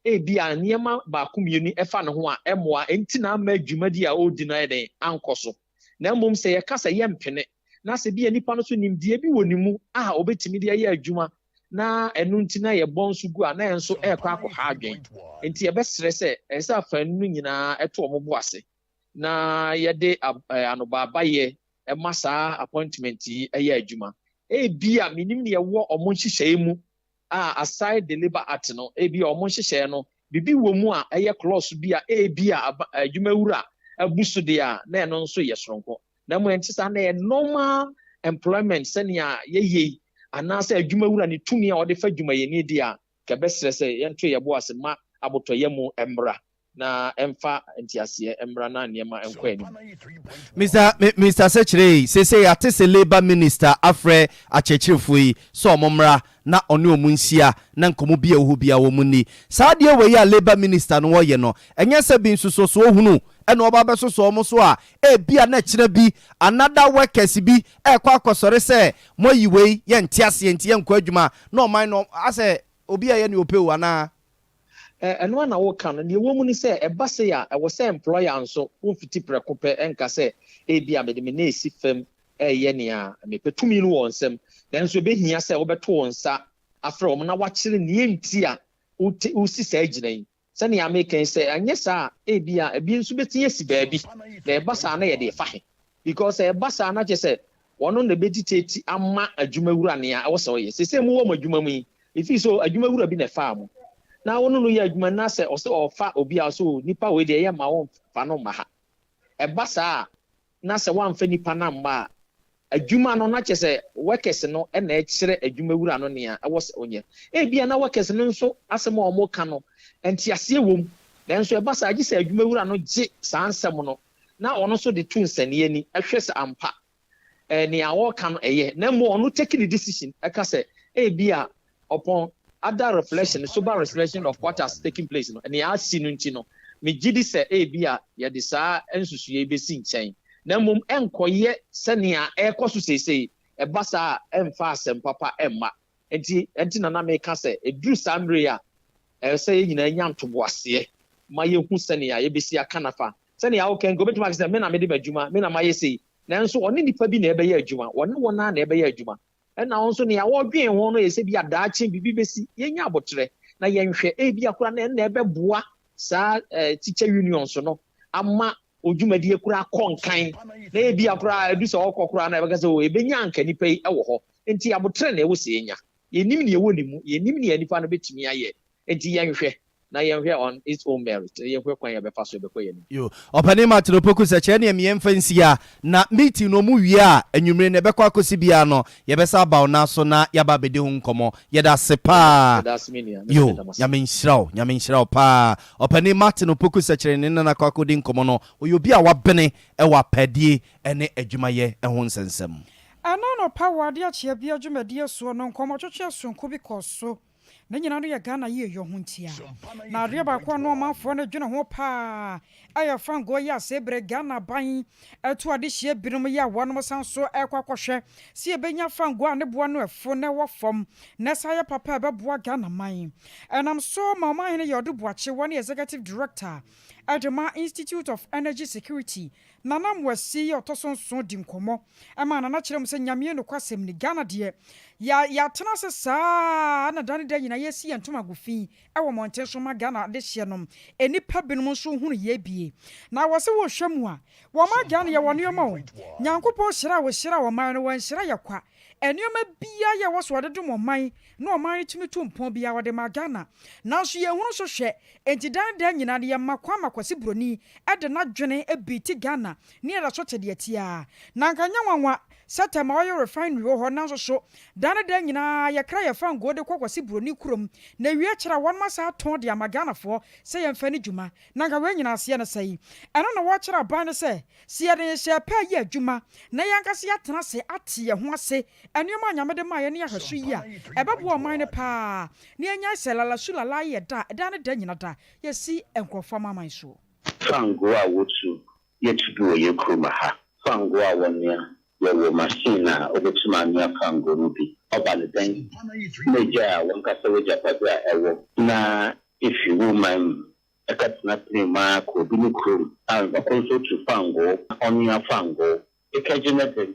ebi a nneɛma baako mmienu ɛfa ne ho a ɛmoa nti na ama dwumadi a ɔredi no ayɛ den ankɔ so. Na mmom sɛ yɛka sɛ yɛmpene, na sɛ bi a nipa no so nimdeɛ bi wɔ ne mu a obetumi de ayɛ adwuma na ɛno nti na yɛbɔ nso gu a, na yɛn nso ɛrekɔ akɔha adwen. Nti yɛbɛsrɛ sɛ ɛsɛ sɛ afaanu no nyinaa ɛto wɔn bo ase na yɛde anobaabayɛ ɛma saa appointment yi ɛyɛ adwuma. Ebi a menim ne yɛwɔ ɔmo nhyehyɛe mu a, aside the Labour Act no, ebi a ɔmo nhyehyɛe no bibi wɔ mu a ɛyɛ clause bi a ebi a adwumawura abu so deɛ a, na ɛno nso yɛ soronko. Na mmom ɛnte saa, na yɛ normal employment sɛnea yɛyɛ yi anaasɛ adwumawura ne tumi a ɔde fa dwumayɛni deɛ a, kɛbɛsrɛ sɛ yɛnto yɛ bo ase ma abotɔyɛ mu mmra na ɛmfa nteaseɛ mmra na nneɛma nkɔ anim. Mr Sekyere, sese yɛate sɛ Labour Minister afrɛ akyerɛkyerɛfoɔ yi sɛ ɔmo mmra na ɔne ɔmo nhyia na nkɔmmɔ bi a ɛwɔ hɔ bi a wɔn ni. Saa adeɛ wei a Labour Minister no wɔyɛ no, ɛnyɛ sɛ bi nsososoɔ hunu ɛna ɔba bɛsosɔ ɔmo so a, ebia na kyerɛ bi another workers bi ɛkɔ akɔsɔre sɛ moayi wei, yɛnte aseɛ nti yɛnkɔ adwuma, na ɔman no asɛ obi a yɛ ne ɔpɛ o anaa? Ɛno a na woka no, deɛ ɛwɔ mu ne sɛ ɛba se a, ɛwɔ sɛ employer nso womfiti prɛko pɛ ɛnka sɛ ebi a mede me na esi fam ɛyɛ nea mepɛ. Tumi no wɔ nsam, nanso ɛbɛhia sɛ wobɛto wo nsa afrɛ wɔn na wakyerɛ nea nti a wosi saa gyina yi. Sɛnea meka yi, sɛ ɛnyɛ saa a, ebi a ebi nso bɛtumi asi baabi na ɛba saa na yɛde fa he, because sɛ ɛba saa na kyerɛ sɛ wɔn na ɛbɛdi teti ama adwumawura nea ɛwɔ sɛ ɔyɛ. Sɛ mu wɔ mo adwuma mu yi, efi so adwumawura bi na ɛfaa mo na wɔn no yɛ adwuma, na sɛ ɔsɛ ɔfa obi a ɔsɛ nipa wei deɛ ɛyɛ ma wɔn fa no ma ha, ɛba saa na sɛ wɔamfa nipa na mma a. Adwuma no, na kyerɛ sɛ workers no na ɛkyerɛ adwumawura no nea ɛwɔ sɛ ɔnyɛ. Ebia na workers no nso asɛm a wɔka no, nteaseɛ wom, nanso ɛba saa a, gye sɛ adwumawura no gye saa nsɛm no na ɔno nso de to nsania ani hwɛ sɛ ampa nea wɔreka no ɛyɛ, na mmom ɔno take ne decision ka sɛ ebia upon other reflection, sober reflection of what has taken place no, nea asi no nti no, megye di sɛ ebia yɛde saa nsusuiɛ yi bɛsi nkyɛn, na mmom ɛnkɔyɛ sɛnea ɛrekɔ so seesei, ɛba saa a ɛmfa asɛm papa mma. Enti, ɛnti na na meka sɛ ɛduru saa mmerɛ yi a, ɛwɔ sɛ yɛn nyinaa nya ntoboaseɛ ma yɛhu sɛnea yɛbɛsi aka no afa. Sɛnea woka yi, nka obɛtumi aka sɛ, me na mede m'adwuma, me na mayɛ sei. Nanso ɔne nnipa bi na ɛbɛyɛ adwuma, wɔne wɔn ara na ɛbɛyɛ adwuma. Ɛna wo nso nea wɔdwen ho no yɛ sɛ ebia daakye biribi bɛsi. Yɛnya aboterɛ na yɛnhwɛ, ebia koraa na ɛno na ɛbɛboa saa teacher unions no ama wɔn dwumadie koraa akɔ nkan. Na ebia koraa ɛdu sɛ ɔkɔ koraa na ɛbɛka sɛ o ɛbɛnya anka nnipa yi wɔ hɔ. Nti aboterɛ na ɛwɔ sɛ yɛnya. Yɛnnim nea ɛwɔ ne mu, yɛnnim nea nipa no bɛtumi ayɛ. Nti yɛnhwɛ na yɛnhwɛ on its own merit, na yɛnhwɛ kwan a yɛbɛfa so yɛbɛkɔ yɛn anim. Yo, Ɔpanin Martin Opoku sɛ kyerɛ neɛ meɛmfa nsi ha na meeting no ɔmo wie a anwummere no ɛbɛkɔ akɔsi biara no yɛbɛsa aba wo nan so na yɛaba abɛdi ho nkɔmmɔ. Yɛda ase paa. Yɛda ase me nua, me nso Yo, meda mo ase. Nyame nhyira wo, Nyame nhyira wo paa. Ɔpanin Martin Opoku Sɛkyerɛ ne Nana akɔ akɔdi nkɔmmɔ no, ɔyɛ obi a wabene wɔ apaadie ne adwumayɛ ho nsɛnsɛm. Ɛna anɔpa wɔ adeɛ kyeɛ bia dwumadie soɔ no nkɔmmɔtwetwe sononko bi kɔɔ so. Ne nyinaa no yɛ Ghana yieyɔ ho ntia. Na adeɛ baako a na ɔmanfoɔ no dwene ho paa yɛ fangoo yi a see bere Ghana aban atu adehyeɛ binom yi a wɔnom san so rekɔ akɔhwɛ se yɛbɛnya fangoo a ne boɔ no ɛfo na ɛwɔ fam na ɛsan yɛ papa a ɛbɛboa Ghana man. Ɛnam so ma Ɔmanhene Yaw-Adu Boakye wɔ ne Executive Director de ma Institute of Energy Security Nana Amoasi yi a ɔtɔ so nson di nkɔmmɔ maa Nana kyerɛ mu sɛ Nyame nokwasɛm ni, Ghana deɛ yɛ yɛatena ase saa na da ne da nyinaa yɛsi yɛn ntomago fi wɔ mmɔnten so ma Ghana adehyeɛ nom nnipa binom nso hunu yɛ bie na wɔ se wohwɛ mu a wɔma Ghana yɛwɔ nnoɔma o Nyankopɔn hyira a ɔhyira ɔman no wanhyira yɛ kwa nnoɔma biara yɛ wɔ so ɔde dom ɔman na ɔman no tumi tu mpɔn biara ɔde ma Ghana nanso yɛnhunu so hwɛ enti da ne da nyinaa no yɛma kwan ma Kwasi Broni de n'adwene beati Ghana ne yɛda so te deɛ ɛteɛ ara. Na anka ɛnyɛ nwanwa sɛ Tema Oil Refinery wɔ hɔ nanso so da ne da nyinaa yɛkra yɛn fangoo de kɔ Kwasi Broni kurom na ɛwie akyire a wɔnom asan atɔn de ama Ghanafoɔ sɛ yɛmfa nni dwuma. Na anka wei nyinaa aseɛ ne sɛn? Ɛno na wɔrekyerɛ aban no sɛ, sɛ yɛde nhyehyɛɛ pa reyɛ adwuma na yɛn ankasa yɛatena ase ate yɛn ho ase nneɛma a Nyame de maa yɛn ne ahwɛso yi a, ɛbɛboa ɔman no pa ara na yɛanyae sɛ lalasu lalaa yɛ da a da ne da nyina da Yɛsi nkurɔfoɔ amanaman soɔ. Fangoo a wotu, Yɛtu bi wɔ yɛn kurom ha. Fangoo a wɔnoa, Yɛwɔ machine a obotum anoa fangoo no bi. Ɔba no dɛn na egyaa wankasa w'egyapadze a ɛwɔ na efi wo man mu kɛtsena plane mu ara kɔ obi no kurom a nyimpa kor so tu fangoo na ɔnoa fangoo? Ekɛgye ne dze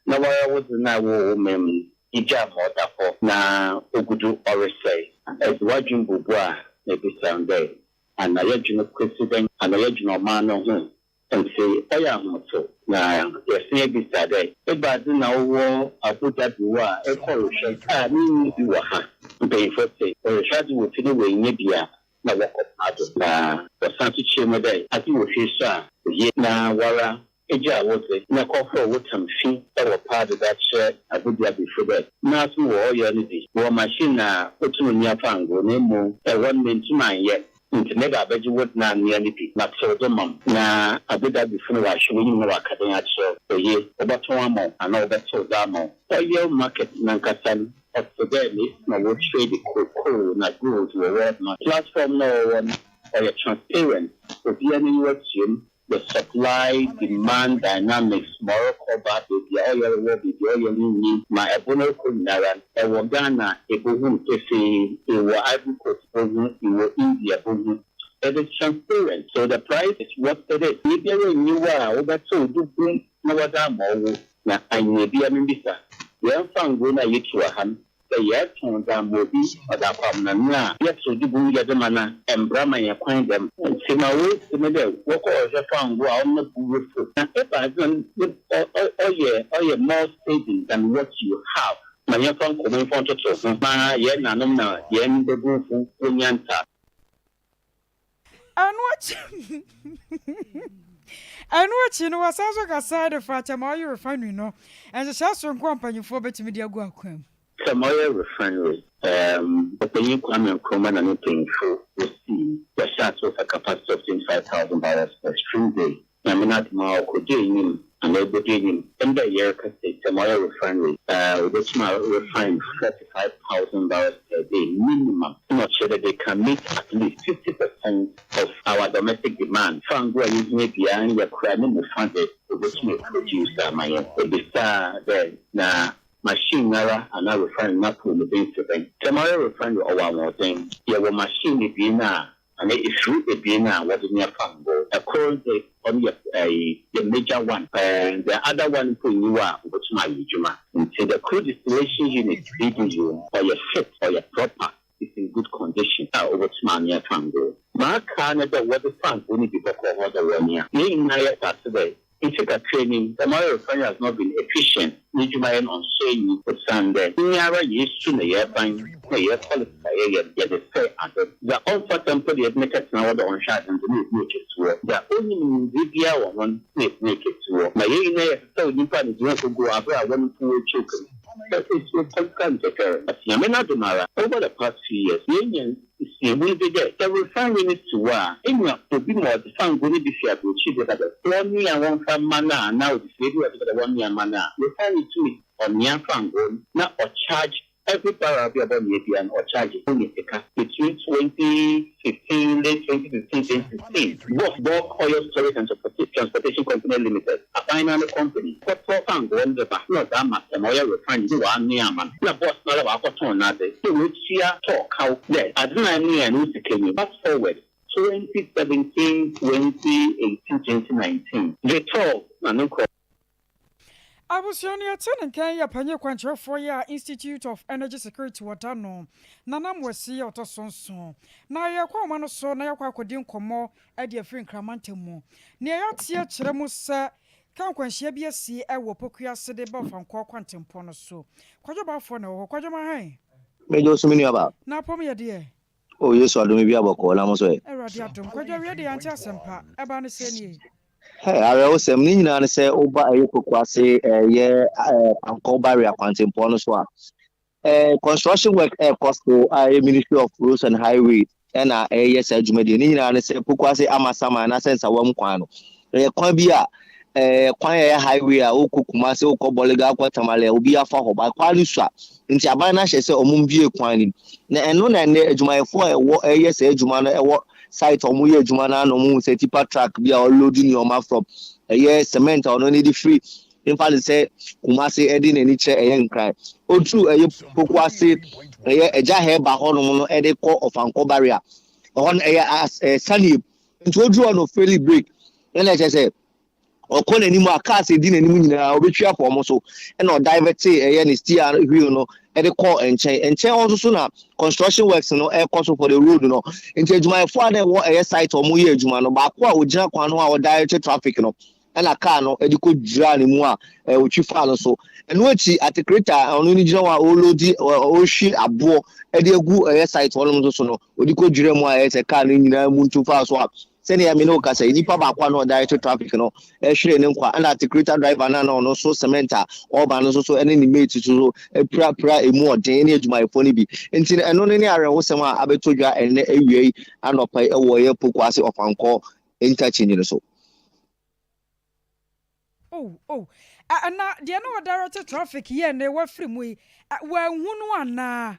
na woara wo dze no a ewɔ wɔ wo man mu no, igyaa ma ɔda hɔ na ogu do ɔresɛɛ. Edze w'adwen bubu a, na ebisa no dɛ, Ana yɛdwen kwesi dɛn? Ana yɛdwen ɔman no ho? Ntsi ɔyɛ ahomtsew. Na yɛsan ebisa dɛ, Ebɛnadze na ɔwɔ Abu Dhabi hɔ a ekɔ rohwɛ a minnyi bi wɔ ha? Mpanyimfo se, wɔrohwɛ adze wɔ fie na woennya bi a, na wɔkɔ paado. Na wɔsan so kyerɛ mu dɛ, adze wɔ fie so a, oye. Na woara Egyaa wo dze na kɔhorow wo tam fi wɔ paado do akyerɛ Abu-Dhabifo dɛ, Naaso mowɔ ɔyɛ no bi, mowɔ machine a otum noa fangoo na mbom hɔ no menntum annyɛ, ntsi meba abɛgye wo dze no anoa no bi na tsew do ma m'. Na Abu-Dhabifo no wɔahwɛ w'enyim na wɔaka dɛn akyerɛ wo? Oye, wɔbɔtɔn ama wo anaa wɔbɛtsew do ama wo. Oil market nankasa no, ɔtse dɛ ma esi ma wɔ trade cocoa na gold wɔ world market. Platform no a ɔwɔ no, ɔyɛ transparent, obiara n'enyiwa tua mu. The supply demand dynamics ma ɔrokɔ ba beebi a ɔyar wɔ, beebi a ɔyar nnyi, ma ɛbo no rokɔ nyinara no, ewɔ Ghana ebohu no pefee, ewɔ Ivory Coast bohu, ewɔ India bohu. It is transparent, so the price is what it is. Biribiara nnyi hɔ a wobɛtsew do bum na wɔdze ama ɔwo, na annyɛ bi a mimbisa, yɛmfa ngo no a yetu wɔ ha no, Sɛ yɛtɔn dze ama obi ɔdze akɔ amona a, yɛtow do gu mu yɛdze ma no a, mbra ma hɛn kwan dɛm. Ntsi ma woesi nye dɛ wɔkɔ ɔhwɛ fangoo a ɔno no bo rufuw. Na ebɛnadze na ne ɔyɛ ɔyɛ more saving than what you have? Ma yɛmfa nkɔmbɔ yi mfa ntoto ho ma hɛn nanom na hɛn mbabunfo wonya ntar. Ɛno akyi Ɛno akyi no, wɔsan nso kasae de faa Tema Oil Refinery no nhyehyɛe soronko a mpanyimfoɔ betumi de agu akwan mu. Tema Oil Refinery, Ɔpanyin Kwame Nkrumah na ne mpanyimfo wosii, wɔhyɛɛ ase with a capacity of 25,000 barrels per stream day. Nyame n'adom a ɔkɔdu enyim anaa ebodu enyim ndɛ yɛrekasa yi Tema Oil Refinery, wobotum a refine 45,000 barrels per day minimum, nna ɔkyerɛ dɛ they can meet at least 50% of our domestic demand, fangoo a yehia biara nnyɛ koraa no mu fã dze obotum eproduce ama hɛn. Obisaa dɛ, Na machine noara anaa refinery no apɔwmudzen tse dɛn? Tamale refinery ɔwɔ ahoɔdzen. Yɛwɔ machine ebien a anaa efir ebien a wɔdze noa fangoo. Kor dze ɔno yɛ the major one, the other one mpo nnyi hɔ a obotum ayɛ edwuma. Ntsi the crude distillation unit, CDU, no ɔyɛ fit, ɔyɛ proper. is in good condition a obotum anoa fangoo. Makaa no dɛ wɔdze fangoo no bi bɔkɔ hɔ dɛ wɔnoa. Hɛn nyina yɛtse ase dɛ mfe kakra ni, dɛm ayarefo yi has not been efficient, n'edwumayɛ no ɔnnsɔ enyi osiandɛ nyara yeesu na yɛreban na yɛn politics a yɛyɛ no yɛdze sɛɛ adze. Dza ɔmmfata mpo dɛ yɛdze no kɛtsena hɔ dɛ ɔnhwɛ adze no dze na yɛdze no ekesi hɔ. Dza onnyim nyimdzee biara wɔ ho no na yɛdze no ekesi hɔ. Ma hɛn nyina yɛsesɛw nyimpa a medze hɔn kogu hɔ aber a hɔn mpo woechoke no. But it's with political interference. Nyame n'adom ara, over the past few years, yeenya nsuahun bi dɛ, sɛ refinery no si hɔ a, enya obi ma ɔdze fangoo no bi fi aborɔkyir de ba dɛ wɔnoa wɔmfa mma no a anaa ɔdze fi beebi a ɔdze ba dɛ wɔnoa mma no a, refinery tumi ɔnoa fangoo no na ɔcharge every barrel bi a ɔbɔnoa biara no ɔcharge, onya sika. Between 2015, late 2015, 2016, Boss Bulk Oil Storage and Transportation Company Limited, aban no ara ne company, kɔtɔ fangoo no de ba na ɔdze ama sɛ ma ɔyɛ refine na ɔanoa ama no na Boss no ara ɔakɔtɔn n'adze na oetua tɔɔ kaw dɛ adze no a enoae no wo sika nyi. Fast forward 2017, 2018, 2019, Vitol na no nkorɔfo. Abusua no yɛte ne nka yi yɛ panyin kwankyerɛfoɔ yi a Institute of Energy Security wɔ da no, Nana Amoasi a ɔtɔ so nson. Na yɛrekɔ ahoma no so na yɛakɔ akɔdi nkɔmmɔ de afiri Nkran mantam mu. Nea yɛate akyerɛ mu sɛ kaa nkwanhyia bi asi wɔ Pokuase de ba Ɔfankɔɔ kwantempɔn no so. Kwadwo Baafoɔ na ɛwɔ hɔ. Kwadwo Mahan. Megye wo so me nuabaa. N'apɔm yɛ deɛ? Oh Yesu adom ebi abɔkɔɔ na mo nso ɛ? Awurade adom. Kwadwo awie deɛ yɛante asɛmpa. Ɛbaa no sɛ nie. Hey, awerɛhosɛm ne nyinaa ne sɛ woba ɛyɛ Pokuase ɛyɛ Kwankɔ Barrier kwantempɔn no so a construction work ɛrekɔ so a ɛyɛ Ministry of Roads and Highway ɛna ɛyɛ saa dwumadie ne nyinaa ne sɛ Pokuase Amasaman anaasɛ Nsawam kwan no ɛyɛ kwan bi a kwan a ɛyɛ highway a wokɔ Kumase wokɔ Bolga wokɔ Tamale a obi afa hɔ ba kwan no sua nti aban no ahyɛ sɛ ɔmo mbie kwan no na ɛno na ɛnɛ adwumayɛfoɔ a ɛwɔ ɛyɛ saa adwuma no ɛwɔ site a wɔyɛ adwuma no ano wɔn sɛ tipa truck bi a ɔload nneɛma from ɛyɛ cement a ɔno ne de firi nfa ne sɛ Kumase ɛde n'ani kyerɛ ɛyɛ Nkran oduru ɛyɛ Pokuase ɛyɛ ɛgya hɛɛba hɔnom no ɛde kɔ Ɔfankɔ barrier ɛhɔ no ɛyɛ as ɛyɛ sanie nti oduru hɔ no fairly break ɛna ɛkyɛ sɛ ɔkɔ n'anim a cars edi n'anim nyinaa obetwi afɔ wɔn so ɛna ɔdivɛte ɛyɛ ne steer wheel no ɛde kɔ nkyɛn nkyɛn hɔ nso so na construction works no ɛkɔ so for the road no nti adwumayɛfoɔ a na ɛwɔ ɛyɛ site a wɔyɛ adwuma no baako a ogyina kwan no a ɔdirect traffic no ɛna car no ɛde kɔ dwiraa ne mu a ɛwɔtwi faa no so ɛno akyi atekreta a ɔno ne gyina hɔ a ɔlodi ɔrehwie aboɔ ɛde agu ɛyɛ site hɔnom nso so no ɔde kɔ dwira mu a ɛyɛ sɛ car no nyinaa mu ntu faa so a Sɛnea me ne wo kasa yi, nipa baako a na ɔdirect traffic no hweree ne nkwa, ɛna articulator driver no a na ɔno nso cement a ɔreba no nso so ne ne mate nso so apirapira emu ɔden ne adwumayɛfoɔ no bi. Nti no, ɛno no ne awerɛhosɛm a abɛtɔ dwa ɛnnɛ awia yi anɔpa yi wɔ yɛn Pokuase Ɔfankɔɔ interchange no so. Oh, oh, ɛ, na deɛ na ɔdirect traffic yi a ɛnnɛ wafiri mu yi, ɛ, wanhu no anaa?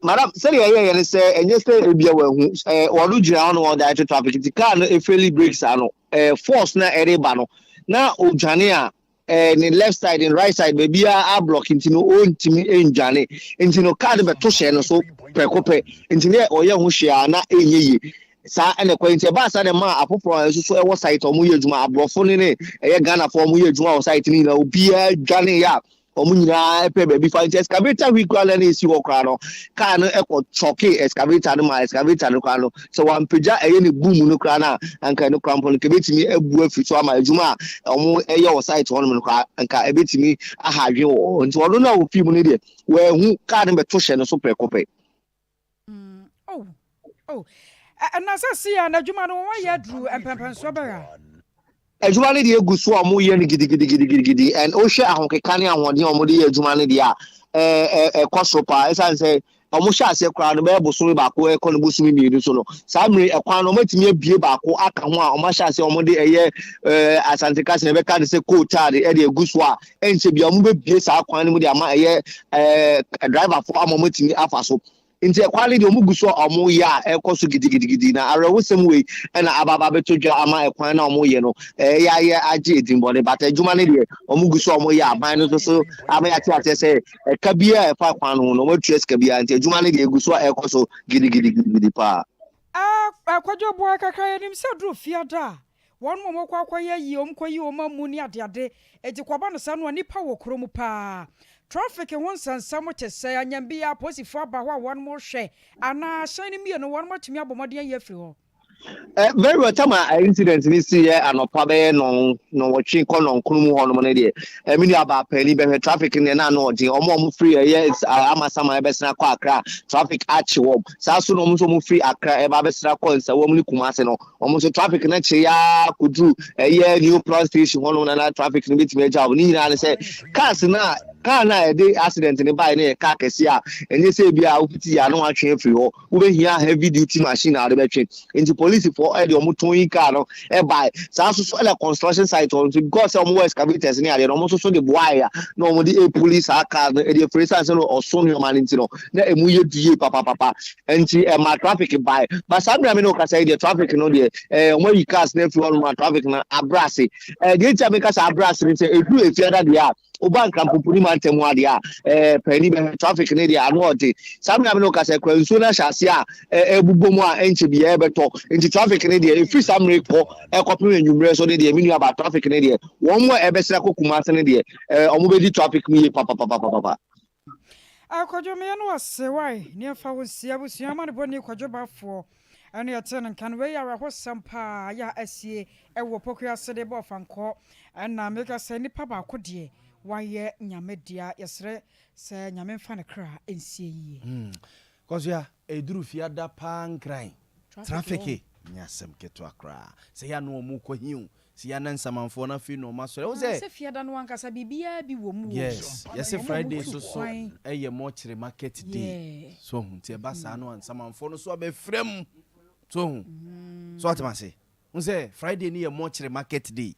Madam, sɛdeɛ ɛyɛeɛ ne sɛ, ɛnyɛ sɛ ebia wanhu, ɛɛ, ɔno gyina hɔ na ɔdirect traffic nti kaa no efeli brake saa no, ɛɛ, force na ɛreba no, na odwane a, ɛɛ, ne left side ne right side baabiara ablock nti no ɔntumi ndwane, nti no kaa no bɛto hyɛɛ no so prɛko pɛ, nti ne ɔyɛ ho hwee a na ɛnyɛ yie. Saa ɛna ɛkɔ nti ɛbaa saa na ɛmaa afoforɔ a ɛnso so ɛwɔ site a wɔyɛ adwuma, aborɔfo ne ne ɛyɛ Ghanafoɔ a wɔyɛ adwuma wɔ site no nyinaa, obiara dwaneeɛ a wɔn nyinaa pɛ baabi fa nti excavator wheel koraa na esi hɔ koraa no kaa no ɛkɔ kyɔke excavator no ma excavator no koraa no sɛ wampagya ɛyɛ ne boom no koraa no a anka ɛno koraa mpo no kebetumi abu afiri so ama adwuma a wɔn ɛyɛ wɔ site hɔnom no koraa anka ebetumi aha adwene wɔ hɔ nti ɔno no a ofii mu no deɛ wɔahu kaa no bɛto hyɛ no so prɛko pɛ. Mm, oh, oh. Na sɛ si a n'adwuma no wɔn ayɛ aduru mpɛmpɛnsoɔ bɛyɛ a. Adwuma no deɛ egu so a wɔyɛ no gidigidigidigidi and wohwɛ ahokeka ne ahoɔden a wɔde yɛ adwuma no deɛ a ɛɛ ɛkɔ soro paa ɛsiane sɛ wɔhyɛ aseɛ koraa no bɛyɛ bosome baako ɛkɔ no bosome mmienu so no saa mmere ɛkwan no wɔatumi abie baako aka ho a wɔahyɛ aseɛ wɔde ɛyɛ ɛɛ asante kasa yɛbɛka no sɛ coal ɛde agu so a ɛnkyɛ bia wɔbɛbie saa kwan no mu de ama ɛyɛ ɛɛ driverfoɔ ama wɔatumi afa so. Nti ɛkwan no deɛ wɔn gu so a wɔyɛ a ɛkɔ so gidigidigidi na awerɛhosɛm wei ɛna aba aba abɛtɔ dwa ama ɛkwan no a wɔyɛ no ɛyɛ ayɛ agye edinbɔne but adwuma no deɛ wɔn gu so a wɔyɛ aban no nso so ama yɛate aseɛ sɛ ɛka biara a ɛfa kwan no ho no wɔn atua sika biara nti adwuma no deɛ egu so a ɛkɔ so gidigidigidi paa. Ah Kwadwo boa kakra yɛnim sɛ duru fiada a Wɔn a wɔkɔ akɔyɛ ayie, wɔkɔyi wɔn amu ne adeade. Enti kɔba no saa no a, nnipa wɔ kuro mu pa ara. Traffic ho nsɛnsɛm te sɛ, anyambia, apolisifoɔ aba hɔ a wɔrehwɛ, anaa ahyɛn no mmienu wɔatumi abɔ mmɔden ayi afiri hɔ. Eh, very well, time a incident ni si yɛ anɔpa bɛyɛ nɔn nɔnwɔtwe kɔ nɔnkron mu hɔnom no deɛ, eh, me nua baa paani bɛhwɛ traffic no deɛ na ano ɔden. Wɔn a wɔn firi ɛyɛ Amasaman ɛbɛsena kɔ Accra, traffic akye wɔn. Saa so na wɔn nso wɔn firi Accra ɛba abɛsena kɔ Nsawam ne Kumasi no, Wɔn nso traffic no kye ara kɔduru ɛyɛ New Plan station hɔnom na na traffic no bɛtumi agya wɔn. Ne nyinaa ne sɛ cars no a car no a ɛde accident no baeɛ no yɛ car kɛseɛ a ɛnyɛ sɛ ebi a wofiti yɛ a na watwe afiri hɔ. Wobɛhia heavy duty machine a wode bɛtwe. Nti polisifoɔ de wɔn towing car no baeɛ. Saa nso so ɛna construction site hɔ nso because sɛ wɔwɔ excavators ne adeɛ no wɔn nso so de boaeɛ a na wɔn de repuli saa car no de afiri ɛsiane sɛ na ɔso nneɛma no nti no na emu yɛ du yie papapapa nti ɛma traffic bae ba saa mmerɛ a me ne wo kasa yi deɛ traffic no deɛ ɛɛ wɔn ayi cars no afiri hɔnom a traffic no abrɛ ase ɛɛ deɛ nti a meka sɛ abrɛ ase ne sɛ ɛduru efiada deɛ a woba nkrampomponi mantam hɔ adeɛ a ɛɛ paani bɛhwɛ traffic no deɛ ano ɔde saa mmerɛ a me ne wo kasa kura nsuo no ahyɛ ase a ɛbobɔ mu a ɛnkyɛ biara ɛbɛtɔ nti traffic no deɛ ɛfiri saa mmerɛ kɔ ɛkɔpem anwummerɛ so no deɛ me nua ba traffic no deɛ wɔn a ɛbɛsra kɔ Kumase no deɛ ɛɛ wɔn bɛdi traffic mu yie papapapapapa. Ah Kwadwo meyɛ no ase wai ne ɛmfa wo nsi abusua amanebɔni Kwadwo Bafoɔ ɛne ɛtee no nka no wei yɛ awerɛhosɛm paa yɛ a asie ɛwɔ Pokuase de bɔ ɔfankɔ ɛna meka sɛ nipa baako deɛ wayɛ Nyame dea yɛsrɛ sɛ Nyame mfa ne kra nsie yie. Hmm Kɔsoa ɛduru fiada paa nkran traffic nyɛ asɛm ketewa koraa sɛ yɛ a na wɔn kɔ he o Sɛ yɛ na nsamanfoɔ no afei na ɔmo asɔre. Wohu sɛ. Sɛ fiada no ankasa biribiara bi wɔ mu o. Yes, yɛse Ɔmo a Friday ɔmo tu nso so kwan. yɛ mɔkyere market day. Yeah. So ahu, nti ɛba saa no a nsamanfoɔ no so abɛfra mu. So ahu, so ate m'ase? Wohu sɛ Friday no yɛ mɔkyere market day.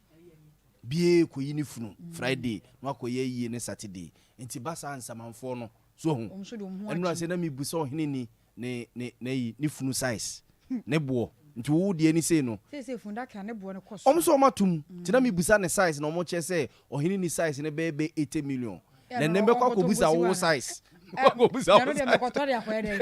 Biaa kɔyi ne funu Friday na wakɔyɛ ayie ne Saturday. Nti ba saa a nsamanfoɔ no, so ahu? Ɔmo nso de ɔmo ho Ɛnora agye sɛ mu. na mebisa ɔhene ni ne ne n'ayi ne funu size ne boɔ nti wo deɛ ni sei no. Seesei fundaka ne boɔ no kɔ Wɔn soro. nso wɔn atum nti na mebisa ne size na wɔn kyerɛ sɛ ɔhene ni size no bɛyɛ bɛ 80 million Ɛ na no ɛnɛ mɛkɔ ɔnkɔtɔ akɔbisa nkosi wo hɔ anaa? size Ɛ mɛkɔ akɔbisa na wo ɛno deɛ size mekɔtɔ de akɔyɛ dɛn?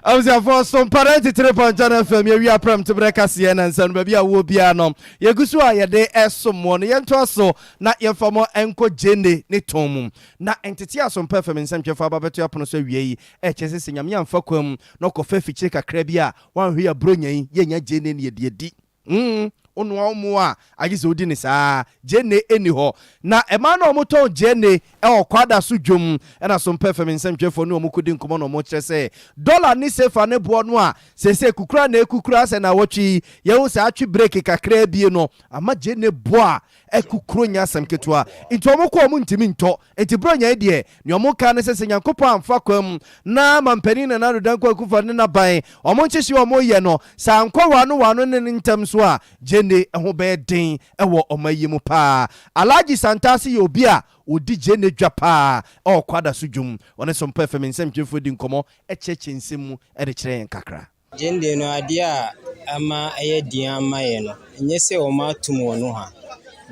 Abusuafoɔ Sompa 93.1 FM yɛwi aprɛm toberɛ kaseɛ na nsɛm no baabi a wowɔ biara no yɛgu so a yɛde ɛsom moɔ no yɛntoa so na yɛmfa mo nkɔ gyene ne tɔn mu Na ntetee a Sompa FM nsɛmtwerɛfoɔ aba abɛto apono so awia yi kyerɛ sɛ sɛ Nyame amfa kwan mu na ɔkɔfa afikyire kakra bi a wanhwɛ yi a Buronya yi yɛnnya gyeene ne yɛde adi. Mm, wonoa wo mmoa a agye sɛ wodi no saa. Gyeene nni hɔ. Na mmaa no a wɔtɔn gyeene wɔ Kwada so dwom na Sompa FM nsɛmtwerɛfoɔ ne wɔn kɔdi nkɔmmɔ na wɔkyerɛ sɛ dɔla ne sefa ne boɔ no a seesei kukura na ɛkukura asɛ nnawɔtwe yi yɛhu sɛ atwe breki kakraa bi no ama gyeene boɔ a Akukuro nyɛ asɛm ketewa nti ɔmo kɔ a ɔmo ntumi ntɔ nti Buronya yi deɛ nea ɔmo ka ne sɛ sɛ Nyankopɔn amfa kwan mu na Mampanin Nana Addo Dankwa Akufo Addo ne n'aban ɔmo nhyehyeɛ a ɔmo yɛ no sɛ ankɔ wano wano ne ne ntɛm so a gyene ho bɛyɛ den wɔ ɔman yi mu paa. Alhaji Santase yɛ obi a ɔdi gyene dwa paa wɔ Kwadaso dwom. Ɔne Sompa FM nsɛmtwerɛfoɔ di nkɔmmɔ kyerɛkyerɛ nsɛm mu de kyerɛ yɛn kakra. Gyeende no, adeɛ a ama ɛyɛ den ama yɛn no, ɛnyɛ sɛ wɔatom wɔ nohoa,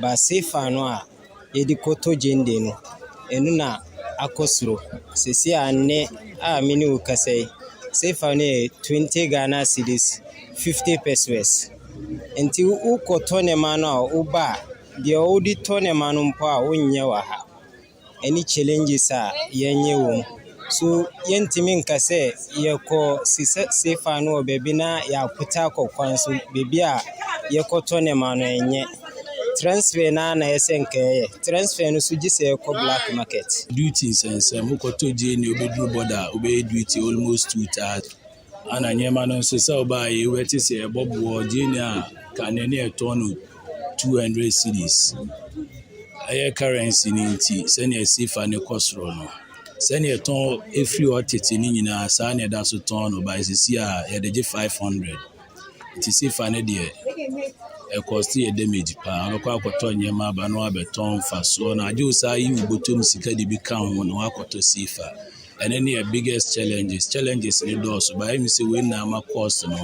but sefa no a yɛde kɔtɔ gyeende no, ɛno na akɔ soro. Seesei a nnɛ a me ne wo kasa yi, sefa no yɛ 20 Ghana cedis, 50 pesewas. Nti wokɔtɔ nneɛma no a, woba a, deɛ wode tɔ nneɛma no mpo a, wonnyɛ wɔ ha. ɛne challenges a yɛnyɛ wɔ mu. So yɛntumi nka sɛ yɛkɔ sesa sefa no wɔ baabi na yɛapota akɔ kwan so baabi a yɛkɔtɔ nneɛma no ɛnyɛ. Transfer no ara na ɛyɛ sɛ nka ɛyɛ. Transfer no nso gye sɛ yɛkɔ black market. Duty nsɛnsɛm, wokɔtɔ gyeene wobɛduru border a wobɛyɛ duty almost 2000. Ana nneɛma no nso sɛ wobaa yi wobɛte sɛ ɛbɔ boɔ gyeene a kane ne ɛtɔn no 200 cedis. Ɛyɛ currency no nti sɛnea sefa no kɔ soro no sɛnea ɛtɔn ɛfiri hɔ tete no nyinaa saa na ɛda so tɔn no by sisi a yɛde gye 500 nti sefa no deɛ ɛkɔste yɛ damage paa. Wobɛkɔ akɔtɔ nneɛma aba na wabɛtɔn mfasoɔ na agye wo saa yi wo bɔtɔm sika de bi ka ho na wakɔtɔ sefa. Ɛno ne yɛ biggest challenges. Challenges ne dɔɔso but ɛmi sɛ wei na ama cost no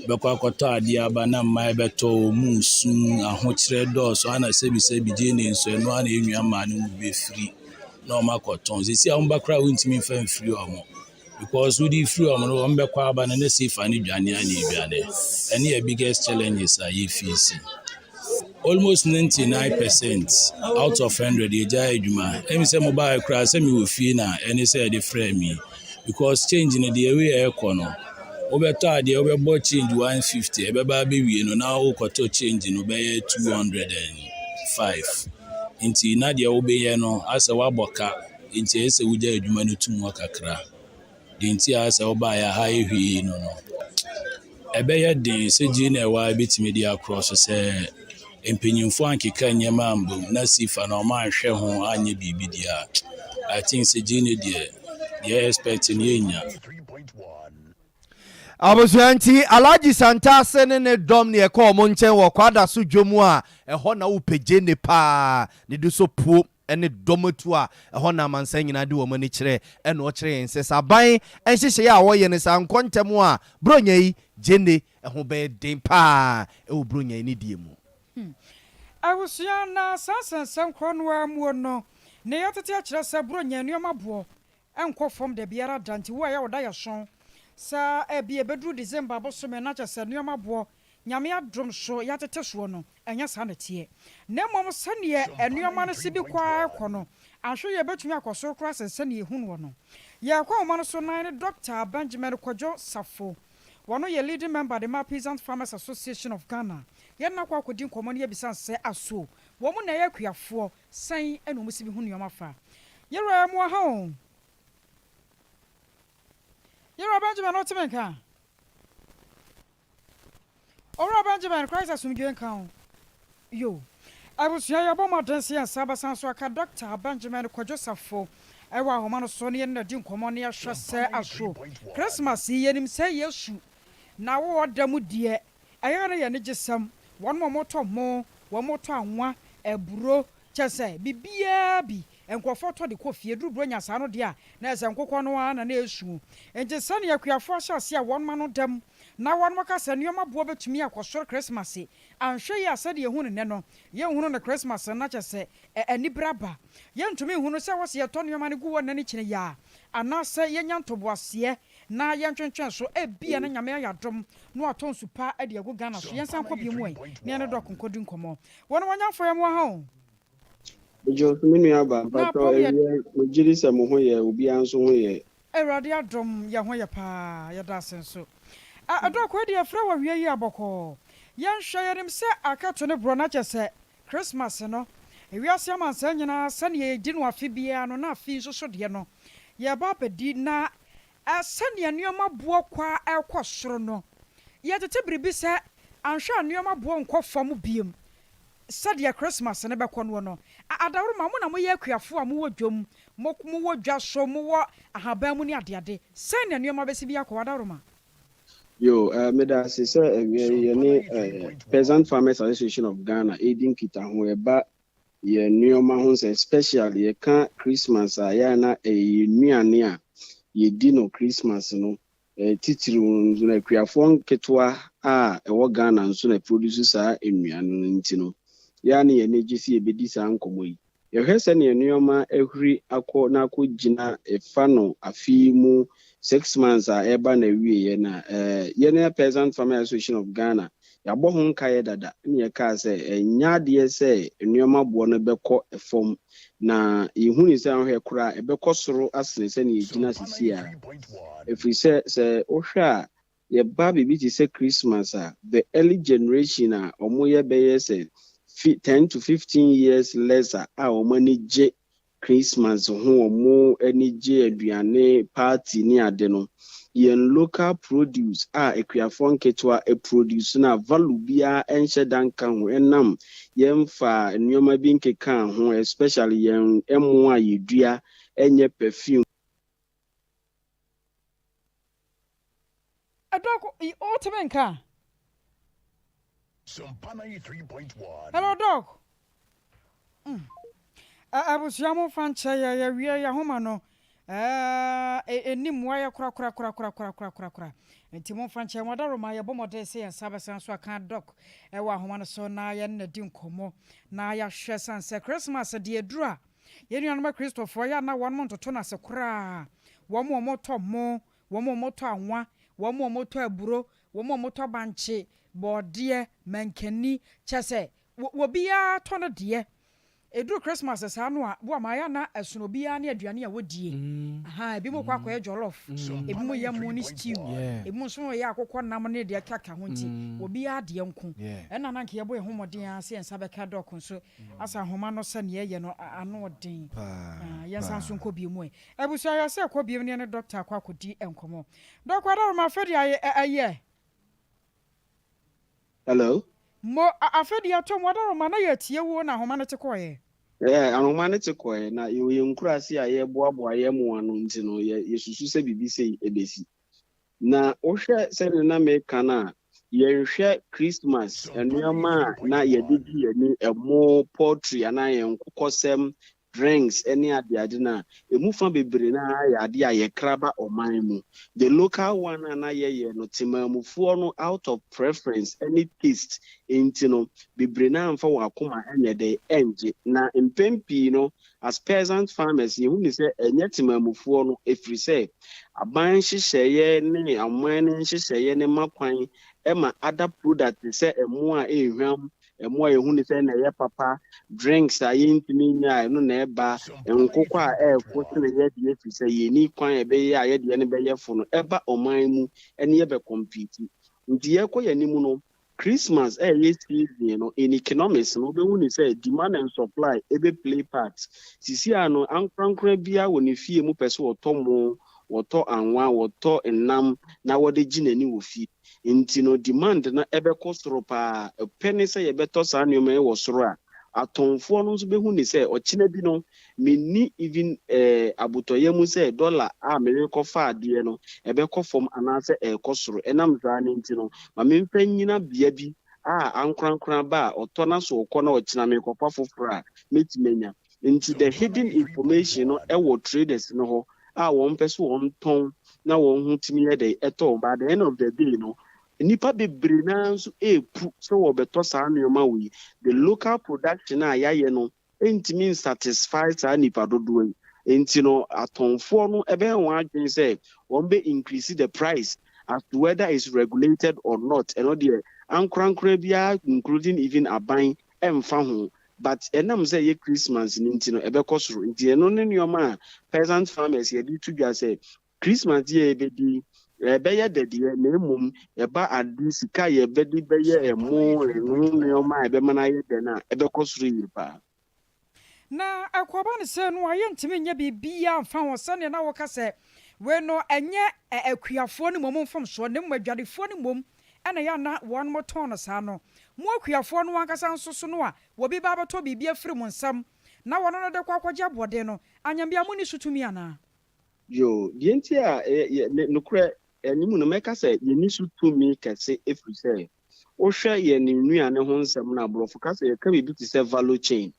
bɛkɔ akɔtɔ adeɛ aba na mmaa bɛtɔ wɔ mu sum ahokyerɛ dɔɔso ana sɛbisɛbi gye ne nso ɛno ana ɛnua mmaa no mu bɛfiri na ɔmo akɔtɔn. Sisi a wɔn ba koraa wontumi mfa mfiri ɔmo because wode firi ɔmo no wɔn bɛkɔ aba no na sefa no dwane ana edwane. Ɛne yɛ biggest challenges a yɛfeesi. Almost 99% out of 100 yɛgya adwuma. Ɛmi sɛ mobaa koraa sɛ mewɔ fie na ɛne sɛ yɛde frɛ mi because change no deɛ ɛwei ɛrekɔ no wobɛtɔ adeɛ wobɛbɔ change 150 ɛbɛba abɛwie no na wokɔtɔ change no bɛyɛ 205 nti na deɛ wobɛyɛ no asɛ woabɔ ka nti ɛyɛ sɛ wogya adwuma no tum hɔ kakra. Deɛ nti a sɛ wobaeɛ ha yɛ hwee no ɛbɛyɛ den sɛ gye na ɛwɔ a bɛtumi de akorɔ so sɛ mpanyimfoɔ ankeka nneɛma ambom na sifa na ɔma anhwɛ ho anyɛ biribi deɛ a I think sɛ gye ne deɛ deɛ expect no yɛnya. Abusua, nti Alhaji Santase ne ne dɔm ne ɛkɔ ɔmo nkyɛn wɔ Kwada so dwom a ɛhɔ na wopɛ ne paa ne de so puo ne dɔm atu a ɛhɔ na amansan nyinaa de wɔn ani kyerɛ. Ɛna ɔkyerɛ yɛn sɛ sɛ aban nhyehyɛeɛ a wɔyɛ no saa nkɔ ntɛm a buronya yi gyene ɛho bɛyɛ den paa ɛwɔ buronya yi ne die mu. Abusua, na saa nsɛnsɛm korɔ no ara muo no ne yɛtete akyerɛ sɛ buronya nneɛma boɔ ɛnkɔ fam da biara da nti wo a ɛyɛ wo da yɛ so sɛ ebi ebɛduru December bosome na kyerɛ sɛ nneɛma boɔ Nyame adom so yɛatete soɔ no ɛnyɛ saa na teɛ na mmom sɛneɛ nneɛma no si bi kɔ ara kɔ no ahwɛ yɛ bɛtumi akɔ soro koraa sɛ sɛneɛ ɛhu noɔ no. Yɛkɔ ahoma no so nan ne Dr Benjamin Kwadwo Safo. Wɔno yɛ leading member de ma Peasant Farmers Association of Ghana. Yɛn nakɔ akɔdi nkɔmmɔ no yɛbisa sɛ aso wɔn mu na ɛyɛ akuafoɔ sɛn ɛna wɔn si bi ho nneɛma fa. Yɛwura mu aha o, yɛwura Benjamin, ɔteme nka Owura Benjamin, Christ asomdwe nka ho. Yo, abusua, yɛbɔ mmɔden sɛ yɛn nsa bɛsan so aka Dr Benjamin Kwadwo Safo ɛwɔ ahoma no so ne yɛne nadi nkɔmmɔ ne yɛhwɛ sɛ aso Christmas yi yɛnim sɛ Yesu na wowɔ da mu deɛ ɛyɛ no yɛ ne gye sɛm. Wɔn a wɔtɔ mo, wɔn motɔ anwa, aburo, kyɛ sɛ biribiara bi nkurɔfoɔ tɔ de kɔ fie duru buronya saa no deɛ a na ɛsɛ nkokɔ no ara na na ɛsu. Nti sɛnea akuafoɔ ahyɛ ase a wɔn ma no dam na wɔn ka sɛ nneɛma boɔ bɛtumi akɔ soro Christmas anhwɛ yi a sɛdeɛ ehu ne nɛ no yɛnhunu no Christmas na kyɛ sɛ anibere aba yɛntumi nhunu sɛ wɔsi yɛtɔ nneɛma no gu wɔ nani kyene yɛ a anaasɛ yɛnya ntoboaseɛ na yɛntwentwɛn so ebia na Nyame ayɛ adom na watɔ nsu pa de agu Ghana so. Yɛnsan kɔ bio mu ɛ ne yɛne Doc nkɔdi nkɔmmɔ. Wɔn wɔnyamfo yɛ mo ha o. Ojo, me nua ba, Na mpatɔ apɔm yɛ awia, megye di sɛ mo ho yɛ, obiara nso ho yɛ. Awurade adom yɛ ho yɛ paa, yɛda ase nso. Doc, wei deɛ yɛfrɛ wɔ wie yi abɔkɔɔ. Yɛnhwɛ yɛnim sɛ akato ne borɔ na kyɛ sɛ Christmas no, ewiase amansan nyinaa sɛnea yɛdi no afe biara no na afe nso so deɛ no, yɛba abɛdi na sɛnea nneɛma boɔ kɔ a ɛrekɔ soro no, yɛtete biribi sɛ anhwɛ a nneɛma boɔ nkɔ fam biem sɛdeɛ Christmas no bɛkɔ noɔ no. Adaworoma mo na moyɛ akuafoɔ a mowɔ dwom, mowɔ dwa so, mowɔ ahaban mu ne adeade. Sɛn na nneɛma bɛsi bi akɔ adaworoma? Yo, meda ase sɛ awia yi yɛne Peasant Farmers Association of Ghana ɛredi nkitaho ɛba yɛ nneɛma ho sɛ especially yɛka Christmas a yɛa na ɛyɛ nnuane a yɛdi no Christmas no titiriw nso na akuafoɔ nketewa a ɛwɔ Ghana nso na produce saa nnuane no nti no yɛa ne yɛn gye sɛ yɛbɛdi saa nkɔmmɔ yi. Yɛhwɛ sɛnea nneɛma ahuri akɔ na akɔgyina ɛfa no afe yi mu 6 months a ɛreba na awieɛ na yɛne Peasant Farmers Association of Ghana yɛabɔ ho nkaeɛ dada ne yɛkaa sɛ ɛnyɛ adeɛ sɛ nneɛma boɔ no bɛkɔ fam na yɛhu ne sɛ ahwɛ koraa ɛbɛkɔ soro asene sɛnea yɛgyina sisi a ɛfiri sɛ sɛ wohwɛ a yɛba biribi te sɛ Christmas a the early generation a ɔmo yɛ bɛyɛ sɛ 10 to 15 years lesser a ɔmo ani gye. Christmas ho wɔn ani gye aduane, party ne ade no, yɛn local produce a akuafoɔ nketewa produce no a value biara nhyɛ da nka ho ɛnam yɛmfa nneɛma bi nkekaa ho especially yɛn ɛmo a yɛdua ɛnyɛ perfume. Doc, wotumi nka? Hello Doc. Mm. Abusua mo fa nkyɛ yɛ yɛwie yɛ homa no ɛni mmoa yɛ korakorakorakorakorakorakora nti mo mfa nkyɛ mo adaroma yɛbɔ mmɔden sɛ yɛn nsa bɛsan so aka Doc ɛwɔ ahoma no so na yɛne no adi nkɔmmɔ na yɛahwɛ san sɛ Christmas deɛ aduru a yɛn nuanom akristofoɔ yɛ a na wɔn ntoto no ase koraa wɔn a wɔtɔ mo wɔn a wɔtɔ anwa, wɔn a wɔtɔ aburo, wɔn a wɔtɔ bankye, bɔɔdeɛ, mankani, kyerɛ sɛ, obiara tɔ ne deɛ. Ɛduru Christmas saa no a, boa ma ayɛ a na ɛsono obiara ne aduane a wɔdie. Ahaa, ebinom kɔ akɔyɛ jollof, ebinom yɛ mo ne stew, ebinom nso yɛ akokɔ nam ne deɛ ɛkeka ho nti, obiara deɛ nko. Ɛna na anka yɛbɔ yɛn ho mmɔden ara sɛ yɛn nsa bɛka dɔk nso asa ahoma no sɛdeɛ ɛyɛ no ano den. Yɛnsan nso nkɔ bio mu ɛ. Abusua yɛ sɛ kɔ biom ne yɛne doctor akɔ akɔdi nkɔmɔ. Doc Adaroma afe deɛ ɛyɛ. Hello. Mo, afe deɛ atom Adaroma na yɛ tie wo na ahoma no te kɔɔɛ. Ɛɛ ahoma no te kɔɔɛ na yɛwɔ yɛn nkuraase a yɛboaboa yɛn mmoa ano nti no yɛ yɛsusu sɛ biribi sei ɛbɛsi. Na wohwɛ sɛdeɛ na meka no a, yɛnhwɛ Christmas nneɛma a na yɛde gye yɛn ani, ɛmo, poultry anaa yɛn nkokɔsɛm, drinks ne adeade no a, ɛmu fa bebree no ara yɛ adeɛ a yɛkra ba ɔman mu. The local one a na yɛyɛ no, temaamufoɔ no out of preference ne taste nti no, bebree no ara mfa wɔn akoma nyɛ dɛn ɛngye. Na mpɛn pii no, As peasant farmers, yɛhu no sɛ ɛnyɛ temanmufoɔ no, ɛfiri sɛ aban nhyehyɛeɛ ne ɔman no nhyehyɛeɛ no ma kwan ma other product te sɛ ɛmo a ɛrehwam, ɛmo a yɛhu no sɛ ɛna ɛyɛ papa, drinks a yɛntumi nyɛ a ɛno na ɛba, nkokɔ a ɛrefo sene yɛ deɛ ɛfiri sɛ yɛnni kwan a ɛbɛyɛ a yɛ deɛ no bɛyɛ fo no, ɛba ɔman mu ne yɛbɛ compete. Nti yɛrekɔ yɛn anim no, Christmas a ɛyɛ season no in economics no wobɛhu ne sɛ demand and supply ɛbɛ play part. Sisi a no ankorankora biara wɔ ne fie mu pɛ sɛ wɔtɔ mo, wɔtɔ anwa, wɔtɔ nnam na wɔde gye n'ani wɔ fie. Nti no demand no ɛbɛkɔ soro paa. Ɛpɛ ne sɛ yɛbɛtɔ saa nneɛma yi wɔ soro a, atɔnfoɔ no nso bɛhu ne sɛ ɔkyena bi no Menni even eh abotɔyam sɛ dɔla a merekɔfa adeɛ no ɛbɛkɔ fam anaasɛ ɛrekɔ soro. Ɛnam saa no nti no, ma memfa nnyina bea bi a ankorankoro aba a ɔtɔ na so ɔkɔ na ɔkyena merekɔfa foforɔ a, mɛtumi anya. Nti the hidden information no wɔ traders no hɔ a wɔn pɛ sɛ wɔn tɔn na wɔn ho tumi yɛ dɛn ɛtɔ wɔn. But at the end of the day no, nnipa bebree no ara nso repu sɛ wɔrebɛtɔ saa nneɛma wei. The local production a yɛayɛ no ntumi nsatisfy saa nnipa dodoɔ yi nti no atɔnfoɔ no ɛbɛyɛ wɔn adwene sɛ wɔn bɛ increase the price as to whether it's regulated or not ɛno deɛ ankorankora biara including even aban ɛmfa ho but ɛnam sɛ ɛyɛ Christmas no nti no ɛbɛkɔ soro nti ɛno ne nneɛma a peasant farmers yɛde to dwa sɛ Christmas yi a yɛbɛdi yi, ɛbɛyɛ dɛ deɛ, na mmom ɛba ade, sika a yɛbɛde bɛyɛ ɛmo, ɛho nneɛma a ɛbɛma no ayɛ dɛ no a, ɛbɛkɔ soro yie paa. Na ɛkɔba no sɛ no a, yɛntumi nyɛ biribiara mfa ho, sɛdeɛ na woka sɛ wei no ɛnyɛ akuafoɔ no mmom mfomsoɔ, na mmom adwadifoɔ no mmom na ɛyɛ a na wɔtɔn no saa no. Mo akuafoɔ no ankasa nso so no a obi ba abɛtɔ biribi afiri mo nsam na wɔno no de kɔ akɔgye aboɔden no, anyambea monni so tumi anaa? Yoo, deɛ nti a yɛ, yɛ, me, nokorɛ, ɛno mu no, mɛka sɛ yɛnni so tumi kɛse ɛfiri sɛ, wohwɛ yɛn nnuane ho nsɛm no a, borɔfo ka sɛ yɛka biribi te sɛ value chain.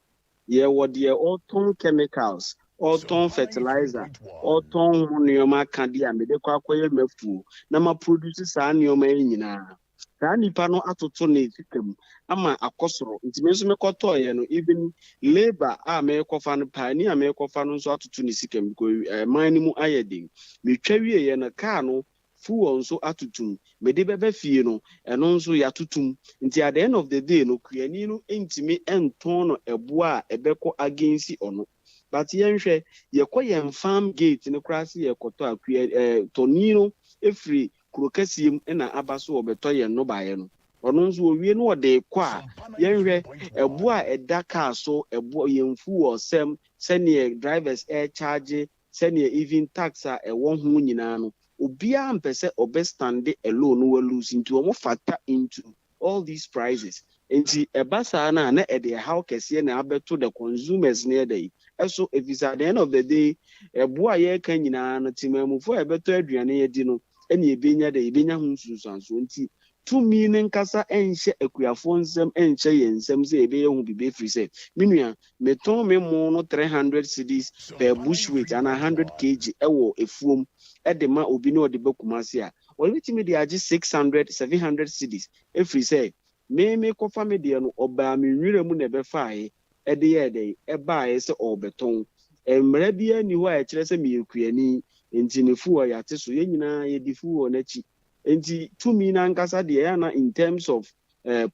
Yɛwɔ deɛ ɔtɔn chemicals, ɔtɔn fertilizer, ɔtɔn ho nneɛma akadeɛ a mede kɔ akɔyɛ m'afuo na ma produce saa nneɛma yi nyinaa. Saa nipa no atoto ne sika mu ama akɔ soro nti me nso mekɔtɔeɛ no even labour a merekɔfa no paani a merekɔfa no nso atoto ne sika mu because ɛman no mu ayɛ den. Metwa wieɛ no car no fuel nso atoto mu mede bɛba fie no ɛno nso yɛatoto mu nti at the end of the day no kuani no ntumi ntɔn no ɛboɔ a ɛbɛkɔ against ɔno. But yɛnhwɛ yɛkɔ yɛn farm gate no koraa sɛ yɛrekɔtɔ a kua ɛɛ tɔni no firi kuro kɛseɛ mu na aba so wɔbɛtɔ yɛn nnɔbaeɛ no. Ɔno nso ɔwie na ɔde rekɔ a, yɛnhwɛ ɛboɔ a ɛda car so, ɛboɔ, yɛn fuel sɛm, sɛdeɛ drivers ɛrecharge, sɛdeɛ even tax a ɛwɔ ho nyinaa no, obiara mpɛ sɛ ɔbɛ stande alone na wa lose nti wɔn factor into all these prices. Nti ɛba saa no a na ɛde ɛhaw kɛseɛ na abɛto the consumers no yɛdɛn ɛso efisɛ at the end of the day ɛboɔ a yɛreka nyinaa no temanmufoɔ a yɛbɛtɔ aduane adi no ɛna yɛbɛnya dɛn yɛbɛnya ho nsunsuansoɔ nti tumi no nkasa nhyɛ akuafoɔ nsam nhyɛ yɛn nsam sɛ yɛbɛyɛ ho biribi ɛfiri sɛ me nua metɔn me mo no 300 cedis per bush weight anaa 100 kg ɛwɔ efuom ɛde ma obi na ɔde ba Kumasi a ɔbɛtumi de agye 600 700 cedis ɛfiri sɛ me mekɔfa me deɛ no ɔbaa me nwura mu na ɛbɛfaeɛ ɛde yɛɛ dɛn ɛbaeɛ sɛ ɔrebɛtɔn. Mmara biara nni hɔ a ɛkyerɛ sɛ meyɛ kuani nti ne fuel yɛate so. Yɛn nyinaa yɛdi fuel no akyi. Nti tumi no ankasa deɛ ɛyɛ a na in terms of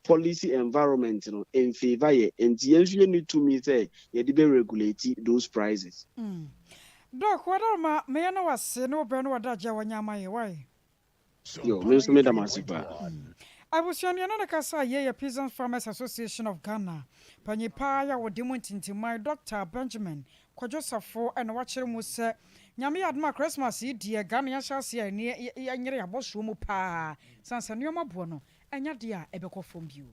policy environment no ɛnfavour yɛ. Nti yɛn nso yɛnni tumi sɛ yɛde bɛ regulate those prices. Doc, wadaroma meyɛ na wase ne wo brɛ ne wadagye a wanya ama yɛ wai. Yo, me nso meda mo ase paa. Abusua no yɛne no kasa yie yɛ Peasant Farmers Association of Ghana panyin paa yi a ɔdi mu ntintimman Dɔkta Benjamin Kwadwo Safo na wakyerɛ mu sɛ Nyame yɛ adom a Christmas yi deɛ Ghana yɛahyɛ aseɛ a ɛne yɛnyere abɔsoɔ mu paa sane sɛ nnoɔma boɔ no ɛnyɛ adeɛ a ɛbɛkɔ fam bio.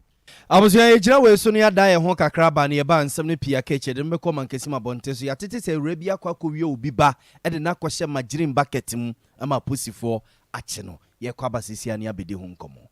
Abusua yɛgyina wei so na yɛadan yɛn ho kakra aba na yɛbaa nsɛm no pii aka akyire de no bɛkɔ Mankasim abɔnten so. Yɛatete sɛ awuraa bi akɔ akɔwia obi ba de no akɔhyɛ margarine bucket mu ama aposifoɔ akye no. Yɛrekɔ aba seesei ara na yɛabɛdi ho nkɔmmɔ.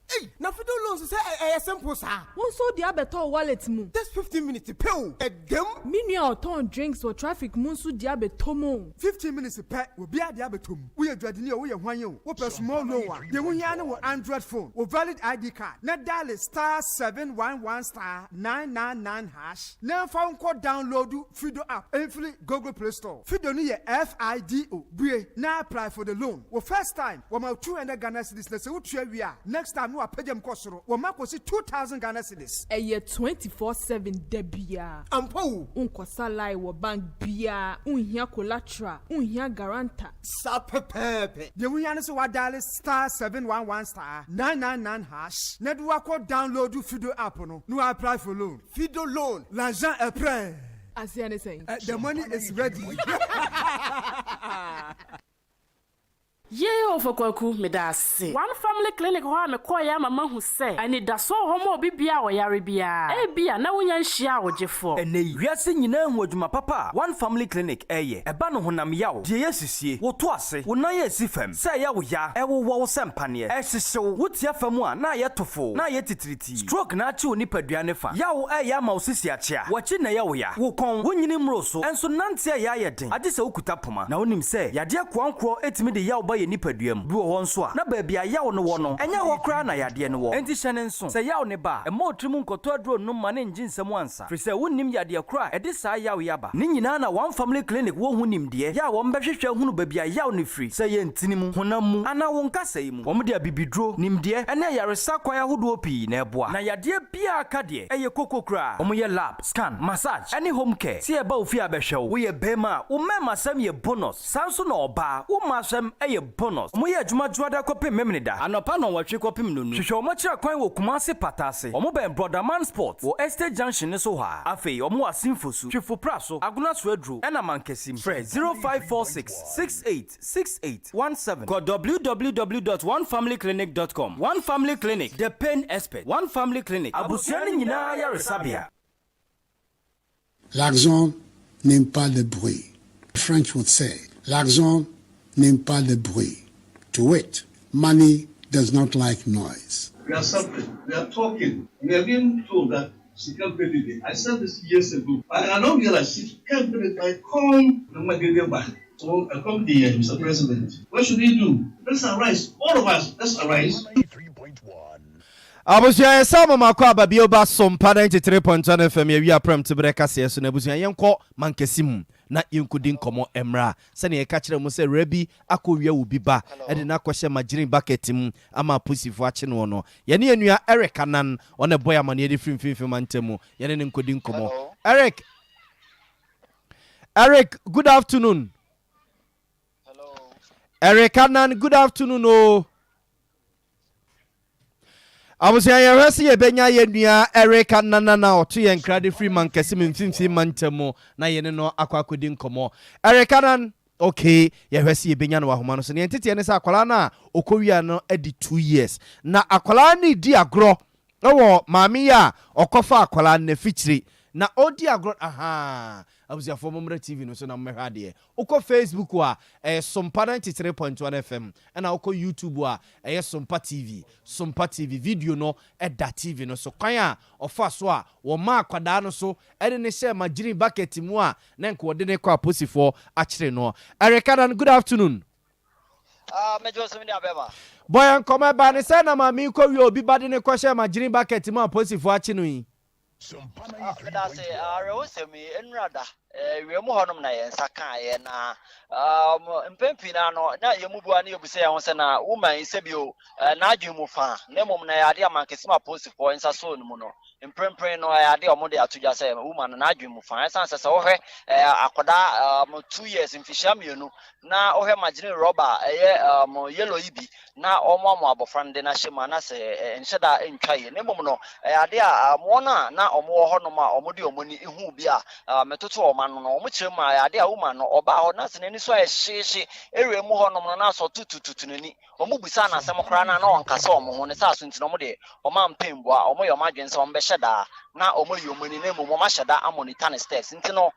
Ei na fido loans sɛ ɛyɛ simple saa. Wo nso wode abɛtɔ wo wallet mu. Just 15 minutes pɛ o, ɛdam. Me nua a ɔtɔn drinks wɔ traffic mu nso de abɛtɔ mu o. 15 minutes pɛ, obiara de abɛtɔ mu. Woyɛ dwadini o, woyɛ hwan o, wopɛ small loan a, deɛ wohia ara ne wo Android phone, wo valid ID card, na diale star 711 star 999 hash na ɛmfa wo nkɔ download Fido app mfiri Google Play Store. Fido no yɛ F-I-D-O. Bue na apply for the loan. Wo first time, wɔma wo 200 Ghana cedis na sɛ wotua wie a, next time no wɔapagya mu kɔ soro, wɔma kɔsi 2000 Ghana cedis. Ɛyɛ 24/7 da biara. Ampa o! Wonkɔsa line wɔ bank biara, wonhia collateral, wonhia guarantor. Saa pɛpɛɛpɛ. Deɛ wohia ne sɛ woadiale star 711 star 999 hash na de woakɔ download Fido app no na woapply for loan. Fido loan, l'argent est prêt! Aseɛ ne sɛn? The money is ready. Yei Ɔfɔ Kwaku, meda ase. One Family Clinic hɔ a mekɔeɛ ama mahu sɛ anidasoɔ wɔ hɔ ma obi biara a ɔyare biara. Ebia na wonnya nhyiaa wo gyefoɔ. Ɛnnɛ yi, wiase nyinaa hu adwuma papa a One Family Clinic reyɛ. Ɛba no honam yaw, deɛ ɛyɛ sisie, wo to ase, wo nan a ɛsi fam, sɛ ɛyɛ wo ya, ɛwowɔ wo sɛ mpaneɛ, ɛhyehye wo, wotia fam a na ayɛ tofoo, na ayɛ titiritii. Stroke na akye wo nipadua ne fa. Yaw ɛyɛ ama wo sisi akyea. W'akyi na ɛyɛ wo ya. Wo kɔn, wo nyini mmoro so, nso nante ɛyɛ ayɛ den, agye sɛ wokuta poma. Na wonim sɛ yadeɛ koankorɔ tumi de yaw ba yɛn nipadua mu. Bi wɔ hɔ nso a, na baabi a yaw no wɔ no, ɛnyɛ hɔ koraa na yadeɛ no wɔ. Enti hyɛ no nso, sɛ yaw no ba a, mma wo tirim nkɔtɔ aduro nnom ma no nngye nsam ansa, firi sɛ wonnim yadeɛ korɔ a ɛde saa yaw yi aba. Ne nyinaa na One Family Clinic wɔ ho nimdeɛ yɛ a wɔbɛhwehwɛ ahunu baabi a yaw no firi, sɛ ɛyɛ ntini mu, honam mu, anaa wo nkasɛe mu. Wɔde abibiduro, nimdeɛ, ne ayaresa kwan ahodoɔ pii na ɛboa. Na yadeɛ biara ka deɛ, ɛyɛ koko koraa. Wɔyɛ lab, scan, massage, ne home care. Sɛ yɛba wo fie abɛhwɛ wo, woyɛ barima a, wo mmarimasɛm yɛ bonus. Saa nso na ɔbaa, wo mmaasɛm yɛ bonus. Wɔyɛ adwuma Dwoada kɔpem Memeneda, anɔpa nnɔnwɔtwe kɔpem nnonu. Hwehwɛ wɔn akyiri akwan wɔ Kumasi Pata ase. Wɔbɛn Brɔdaman Sport wɔ Estate Junction no so hɔ ara. Afei wɔwɔ Asin Fosu, Twifo Praso, Agona Soaduro, ɛna Mankasim. Frɛ 0546 68 68 17. Kɔ www dot onefamilyclinic dot com. One Family Clinic, the pain expert. One Family Clinic, abusua no nyinaa ayaresabea. L'argent n'aime pas le bruit. The French would say, l'argent n'aime pas le bruit. To wit, money does not like noise. We are suffering, we are talking, we are being told that she can't pay the I said this years ago, but I don't realize she can't pay it by calling the Magege back. So I come here, Mr. President. What should we do? Let's arise, all of us, let's arise. Abusua yɛsan mo mako aba bio ba Sompa 93.1 FM yɛwie aprɛm teberɛ kaseɛ so na abusua yɛnkɔ mankɛse mu na yɛnkɔdi nkɔmmɔ mmra sɛnea yɛka kyerɛ mo sɛ awuraa bi akɔwia obi ba de no akɔhyɛ margarine bucket mu ama aposifoɔ akye noɔ no yɛne yɛn nua Eric Anan ɔna ɛbɔ yɛn amaneɛ de firi mfimfini mantam mu yɛne no nkɔdi nkɔmmɔ Eric Eric good afternoon Eric Anan good afternoon o. Abusua yɛhwɛ sɛ yɛbɛnya yɛn nua Eric Annanan a ɔto yɛn nkra de firi Mankessim mfimfini mantam mu na yɛne no akɔ akɔdi nkɔmmɔ. Eric Annan, ok, yɛhwɛ sɛ yɛbɛnya no wɔ ahoma no so. Neɛ nteteɛ ne sɛ akwadaa no a ɔkɔwia no adi 2 years na akwadaa no redi agorɔ wɔ maame yi a ɔkɔfa akwadaa no n'afikyire na ɔredi agorɔ ahaa. Abusuafoɔ, mommra TV no so na mommɛhwɛ adeɛ. Wokɔ Facebook a, ɛyɛ Sompa 93.1 FM, ɛna wokɔ YouTube a, ɛyɛ Sompa TV. Sompa TV, video no da TV no so. Kwan a ɔfa so a wɔmaa akwadaa no so de no hyɛɛ margarine bucket mu a na nka wɔde no rekɔ aposifoɔ akyere no. Eric Adan, good afternoon. Ah, mɛgye wo so me nua bɛma. Bɔ yɛn nkɔmmɔ, ɛbaa ne sɛn na maame yi kɔwiaa obi ba de no kɔhyɛɛ margarine bucket mu a aposifoɔ akye no yi? Ah, meda ase. Awerɛhosɛm yi, nnora da, wiem hɔnom na yɛn nsa kaeɛ, na um, mpɛn pii no ano, na yɛn mu bi wa ne yɛbisa yɛn ho sɛ na woman yi sɛbio n'adwene mu fa, na mmom na ɛyɛ adeɛ a Mankesim apolisifoɔ nsa sɔɔ no mu no, mprempren no ɛyɛ adeɛ a wɔde ato dwa sɛ woman no n'adwene mu fa. Ɛsiane sɛ sɛ wohwɛ akwadaa 2 years, mfihyia 2, na wohwɛ margarine rɔba a ɛyɛ yellow yi bi na wɔamoamoa abɔfra no de no ahyɛ mu a, na sɛ ɛnhyɛ da ntwa yie. Na mmom no, ɛyɛ adeɛ a wɔn a na wɔwɔ hɔnom a wɔde wɔn ani huu bi a metoto wɔn ano no, wɔkyerɛ mu a, ɛyɛ adeɛ a woman no, ɔbaa hɔ na sɛ n'ani so ayɛ hyeehye area mu hɔnom no, na sɛ ɔtutututu n'ani. Wɔbisaa no asɛm koraa no a, na ɔnkasa wɔn ho. Ne saa so nti no, wɔn deɛ, wɔampɛ mmoa. Wɔyɛ wɔn adwene sɛ wɔbɛhyɛ da na wɔayi wɔn ani, na mmom wɔahyɛ da amonitor ne steps. Nti no,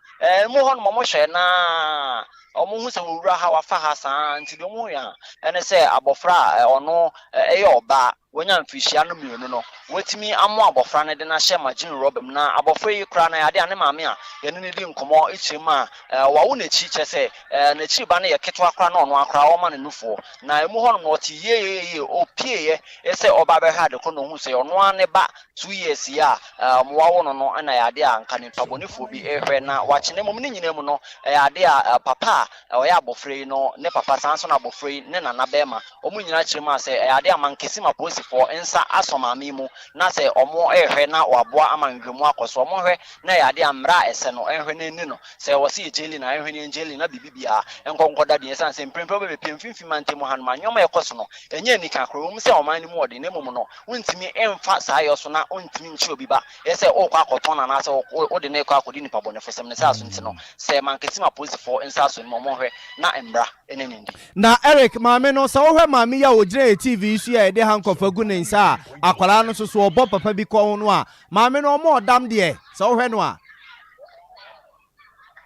mu hɔnom wɔhwɛ na wɔhu sɛ wɔwura ha, wafa ha saa ara. Nti deɛ wɔhu a ɛne sɛ abɔfra a ɔno yɛ ɔbaa, wanya mfirihyia no 2 no, watumi amoa abɔfra no de no ahyɛ margarine rɔba mu. Na abɔfra yi koraa no, ɛyɛ adeɛ a ne maame a yɛne no di nkɔmmɔ kyerɛ mu a, wawo n'akyi, kyerɛ sɛ n'akyiri ba no yɛ ketewa koraa na ɔno ara koraa ɔma no nufoɔ. Na emu hɔnom no, ɔte yieyeeye, ɔpieeɛ sɛ ɔreba abɛhwɛ ade korɔ na ɔhuu sɛ ɔno ara ne ba 2 years yi a wɔawo no no na ɛyɛ adeɛ a anka nipabɔnefoɔ bi rehwɛ na wakye. Na mmom ne nyinaa mu no, ɛyɛ adeɛ a papa a ɔyɛ abɔfra yi no ne papa, saa nso na abɔfra yi ne nana bɛrima, wɔn nyinaa kyerɛ mu a sɛ ɛyɛ adeɛ a Mankesim apolisifoɔ nsa asɔ maame yi mu na sɛ wɔrehwɛ na wɔaboa ama nhwehwɛmu akɔ so. Wɔnhwɛ na ɛyɛ adeɛ a mmara a ɛsɛ no nhwɛ na ɛnni no. Sɛ ɛwɔ sɛ yɛgyeli no a, ɛnhwɛ na yɛngyeli no na biribi biara nkɔ nkɔda din ɛsiane sɛ mprempren wobɛbɛpue mfimfini mantam hanom a nneɛma a ɛkɔ so no ɛnyɛ anika koraa. Ɛwom sɛ ɔman no mu wɔ den na mmom no Wontumi mfa saa yɔ so na wontumi nkyere obi ba sɛ worekɔ akɔtɔn no anaasɛ wode no rekɔ akɔdi nipa bɔnefosɛm. Ne saa so nti no, sɛ Mankasim apolisifoɔ nsa asɔ ne mu a, wɔnhwɛ na mmara ne no ndi. Na Eric, maame no, sɛ wohwɛ maame yi a ɔgyina yɛ TV yi so yi a yɛde handcuff agu ne nsa a akwadaa no nso so ɔbɔ papa bi kɔn ho no a, maame no ɔmɔ ɔdam deɛ, sɛ wohwɛ no a.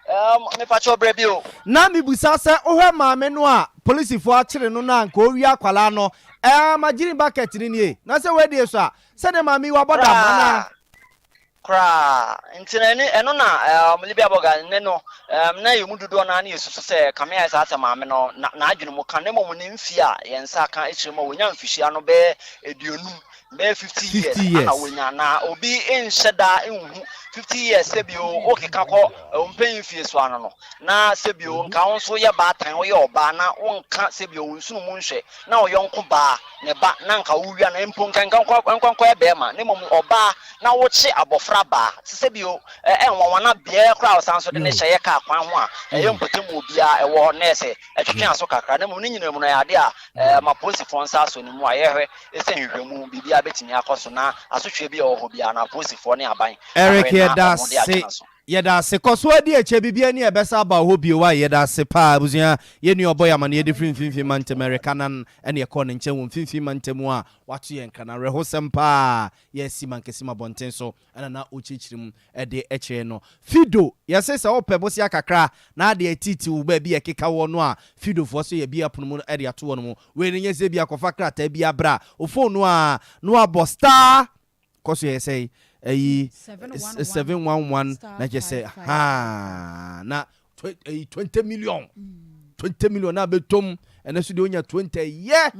Um, mepakyɛw brɛ bio. Na mebisa sɛ wohwɛ maame no a polisifoɔ akyere no no a nka ɔwia akwadaa no ɛɛ magyini bucket no nie na sɛ wadie so a sɛdeɛ maame yi wabɔ dam anaa? Koraa nti na ɛne ɛno na um, Libya Bɔga ne no um, na yɛn mu dodoɔ no ara ne yɛsusu sɛ kame ayɛ saa sɛ maame no na n'adwene mu ka na mmom ne mfie a yɛn nsa ka akyire mu a wɔnya mfihyia no bɛyɛ 50 bɛyɛ 50 years 50 ana years. Wɔnya na obi nhyɛ da nhu 50 years sɛbio wokeka kɔ mpanyin fie so ano no na sɛbio nka wo nso yɛ baatan, woyɛ ɔbaa na wonka sɛbio wo nsono mu nhwɛ na wo yɔnko baa ne ba na nka wowia no mpo nka nka nkɔnkɔyɛ bɛrima na mmom ɔbaa na wokye abɔfra baa te sɛbio ɛnwanwa na beaeɛ koraa a ɔsan so de ne hyɛ yɛ kaa kwan ho a ɛyɛ mpɔtam wɔ biara ɛwɔ hɔ na ɛsɛ ɛtwetwe aso kakra. Na mmom ne nyinaa mu no, ɛyɛ adeɛ a ma polisifoɔ nsa asɔ ne mu a yɛhwɛ sɛ nhwehwɛmu biribiara bɛtumi akɔ so na asotweɛ bi a ɛwɔ hɔ biara no apolisifoɔ ne aban Eric ahwɛ na yɛda wɔde ase atwena so. Yɛda ase. Kɔ so adi akyire, biribiara ni a ɛbɛsa aba wɔ hɔ bio a yɛda ase paa abusua. Yɛn nua ɔbɔ yɛn amaneɛ de firi mfimfini mantam Eric Annan ɛne ɛkɔɔ ne nkyɛn wɔ mfimfini mantam a wato yɛn nkra no awerɛhosɛm paa yɛasi Mankasim abɔnten so ɛna na ɔkyerɛkyerɛ mu de kyerɛ no. Fido, yɛse sɛ wopɛ bosea kakra na ade atiti wo baabi a ɛkeka woɔ no a, Fidofoɔ so yɛbue apono mu de ato hɔ nom. Wei no nyɛ sɛ ebia kɔfa krataa bi abra, wo phone no ara na woabɔ star kɔ so yɛ sɛn ayi 711 na kyerɛ sɛ haa na ɛyi 20 million 20 million na bɛtɔm ɛno so deɛ wonya 20 yɛ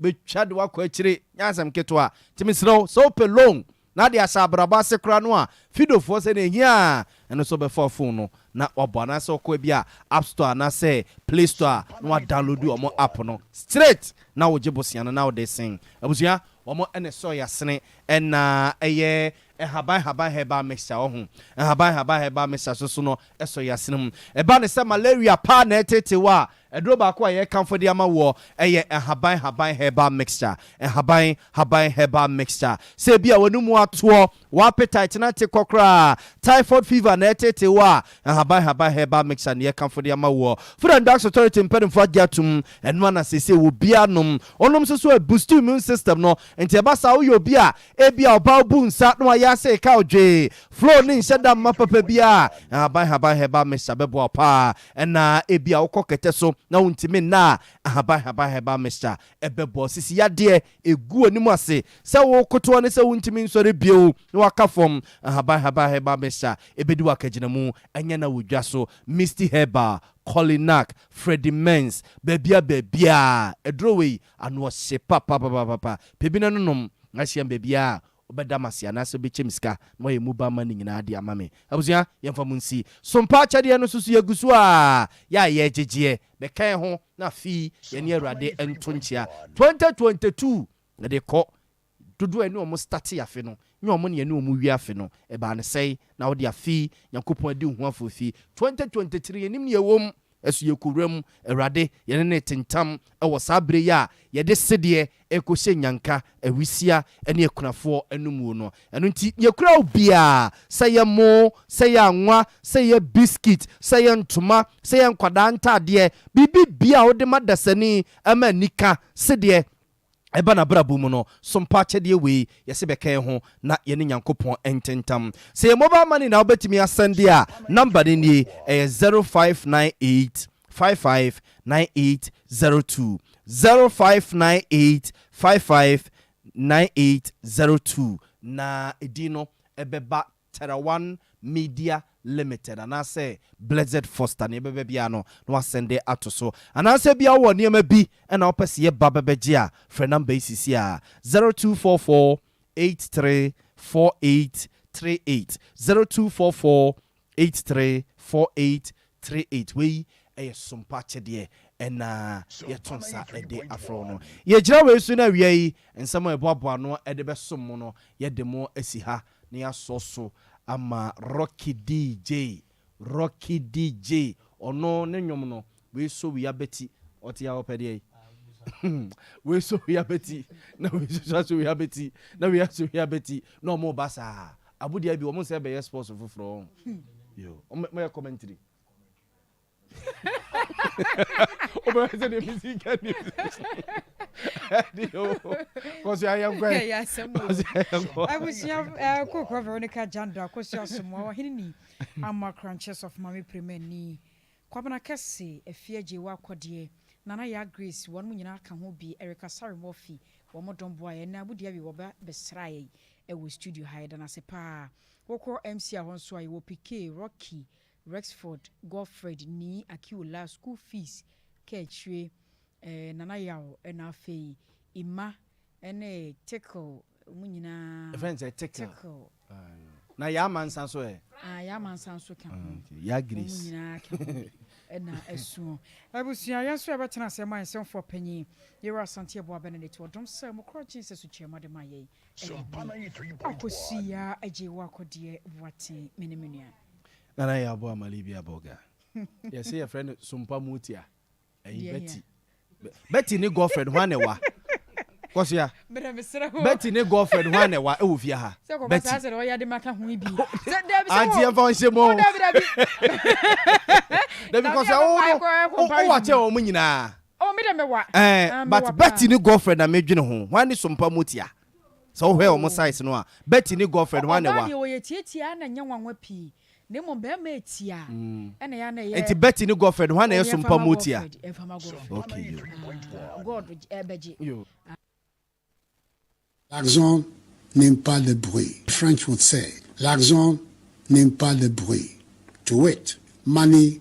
bɛtwa de wakɔ akyire nyɛ asɛm ketewa. Nti mesrɛ wo sɛ wopɛ loan na de ahyɛ abrabɔ ase koraa no a, Fidofoɔ sɛ na ɛhia a, ɛno nso wobɛfa phone no na wabɔ anaasɛ wokɔ bi a App Store anaasɛ Play Store a na wadownload wɔn app no straight na wogye bosea no na wode sen. Abusua, wɔn na ɛsɔ yasene ɛna ɛyɛ nhaban nhaban herbal mixture ɔho nhaban nhaban herbal mixture soso no ɛsɔ yasene mu. Ɛba ne sɛ malaria paa na ɛtete wo a. Aduro baako a yɛrekamfo de ama woɔ yɛ Nhaban Haban Herbal Mixture. Nhaban Haban Herbal Mixture. Sɛ ebia w'anomu atoɔ, w'appetite no ate kɔ koraa, typhoid fever na ɛreteetee wo a, Nhaban Haban Herbal Mixture na yɛrekamfo de ama woɔ. Food and Drugs Authority mpanimfoɔ agye atom, ɛno ara na seesei obiara nom. Wonom nso so a, ɛboost immune system no. Nti ɛba saa a, woyɛ obi a Ebia ɔbaa bu nsa na wayɛ ase reka wo dwee. Flow no nhyɛ da mma papa biara. Nhaban nhaban herbal mixture bɛboa wo paa. Ɛna ebia wokɔ kɛtɛ so na wontumi nna a, nhaban nhaban herbal mixture ɛbɛboa wo. Sisi yadeɛ ɛgu w'anim ase sɛ worekotoɔ ne sɛ wontumi nsɔre bio na waka fam, nhaban nhaban herbal mixture ɛbɛdi wo akagyinamu. Ɛnyɛ na wɔ dwa so. Misty Herbal, Colinac, Freddie Mens, baabia baabiara aduro wei ano ɔhye papapapapa. Pɛ bi na no nom na hyia me baabiara a wobɛda me ase anaasɛ wobɛkyɛ me sika na woayɛ mobile money nyinaa de ama me. Abusua yɛmfa mo nsi. Sompa akyɛdeɛ no nso so yɛgu so a yɛ a yɛregyegyeɛ. Bɛka yɛn ho na afei yɛne Awurade nto nkyea. 2022 yɛde kɔ. Dodoɔ a yɛne wɔn startee afe no nyɛ wɔn na yɛne wɔn wie afe no. Ɛbaa no sɛn na wode afe yi Nyankopɔn adi wo ho afoofi? 2023 yɛnim nea ɛwɔ mu. Ɛso yɛkɔ wura mu, Awurade, yɛne no retentam wɔ saa berɛ yi a yɛde sedeɛ rekɔhyɛ nnyanka, awisia ne akunafoɔ anomuo no. Ɛno nti, deɛ ɛkura wo biara, sɛ ɛyɛ mo, sɛ ɛyɛ anwa, sɛ ɛyɛ biskit, sɛ ɛyɛ ntoma, sɛ ɛyɛ nkwadaa ntaadeɛ, biribi biara a wode ma dasani ma anika, sedeɛ ɛba n'abrabɔ mu no, so mpa akyɛdeɛ wei yɛse bɛka yɛn ho na yɛne Nyankopɔn ntentam. Sɛ yɛ mobile money na wobɛtumi asɛnde a, number no nie, ɛyɛ 0598 55 9802, 0598 55 9802, na edin no ɛbɛba Terawan Media Limited anaasɛ Blessed Foster nea ɛbɛba biara no na wasɛnde ato so. Anaasɛ ebia wowɔ nneɛma bi na wopɛ sɛ yɛba bɛbɛgye a, frɛ namba yi seesei ara, 0244 83 48 38, 0244 83 48 38. Wei yɛ sompa akyɛdeɛ na yɛto nsa de afrɛ wo no. Yɛgyina wei so na awia yi nsɛm a yɛboaboa ano de bɛsom mo no, yɛde mo asi ha na yɛasɔ so ama Rocky DJ, Rocky DJ, ɔno ne nnwom no, wei sɔ wei abati, ɔte a ɔpɛ deɛ yi, wei sɔ wei abati, na wei nso asɔ wei abati, na wei asɔ wei abati, na wɔn ba saa. Abudia bi wɔn sɛ bɛyɛ sports foforɔ, yo, wɔn yɛ commentary. wobɛhwɛ sɛ deɛ mesi ka ni ɛde o kɔso ayɛ nkɔ ɛ abusua kɔkɔ Veronica Jando akɔsua asomoa ɔhene ni ama Cranches of Mame Premani Kwabena Kɛse Afie Agye wɔ akɔdeɛ Nana Yaa Grace wɔn mu nyinaa ka ho bi Erica Sare Murphy wɔn dɔm boa yɛn na Abudia bi wɔba bɛsraa yɛn ɛwɔ studio ha yɛda no ase paa wokɔ MC a hɔ nso a yɛwɔ Pike Rocky Rexford Godfred Nii Akiola school fees kaakyire eh, Nana Yaw ɛna afei Emma ɛne Tickle ɔmo nyinaa. Yɛfrɛ no sɛ Tickle. Tickle. Na Yaa Mansa nso ɛ? Ah, Yaa Mansa nso ka ho. Ah, okay. Yaa Grace. Ɔmo nyinaa ka ho bi ɛna ɛsoɔ. Abusua, yɛn nso yɛbɛtena ase ma nsɛmfoɔ panyin Yɛwura Asante Aboah Benedict ɔdom sɛ mo korɔ gye nsɛ so kyerɛma de ma yɛn. Akosua agye wo akɔdeɛ boaten me ne me nua. Nana yɛ aboa ma Libya bɔga. Yɛse yɛfrɛ no sompa mutia. Ɛyi Betty. Betty ne Godfred hwan na ɛwa? Kɔsoa. Betty ne Godfred hwan na ɛwa ɛwɔ fie ha? Betty. Auntie yɛmfa wo nhyɛ mu o. Dabi kɔsoa wo no wo wa kyɛn wɔn nyinaa. Oh me de me wa. Eh, Ah, me but wa Betty paa. ne Godfred na medwene ho. Hwan ne Sompa Motia? Sɛ wohwɛ wɔn size no a, Betty ne Godfred hwan na Ɔbaa ɛwa? deɛ ɔyɛ tietia na ɛnyɛ nwanwa pii. Na mmom bɛrima etia ɛna ɛyɛ a na ɛyɛ. Nti Betty ne Godfred hwan na Oh, ɛyɛ yɛmfa Sompa ma Motia? Godfred, yɛmfa ma Godfred. Okay, yo. Ah, God ɛbɛgye. Yo. L'argent n'aime pas le bruit. French would say, l'argent n'aime pas le bruit. To wit, money.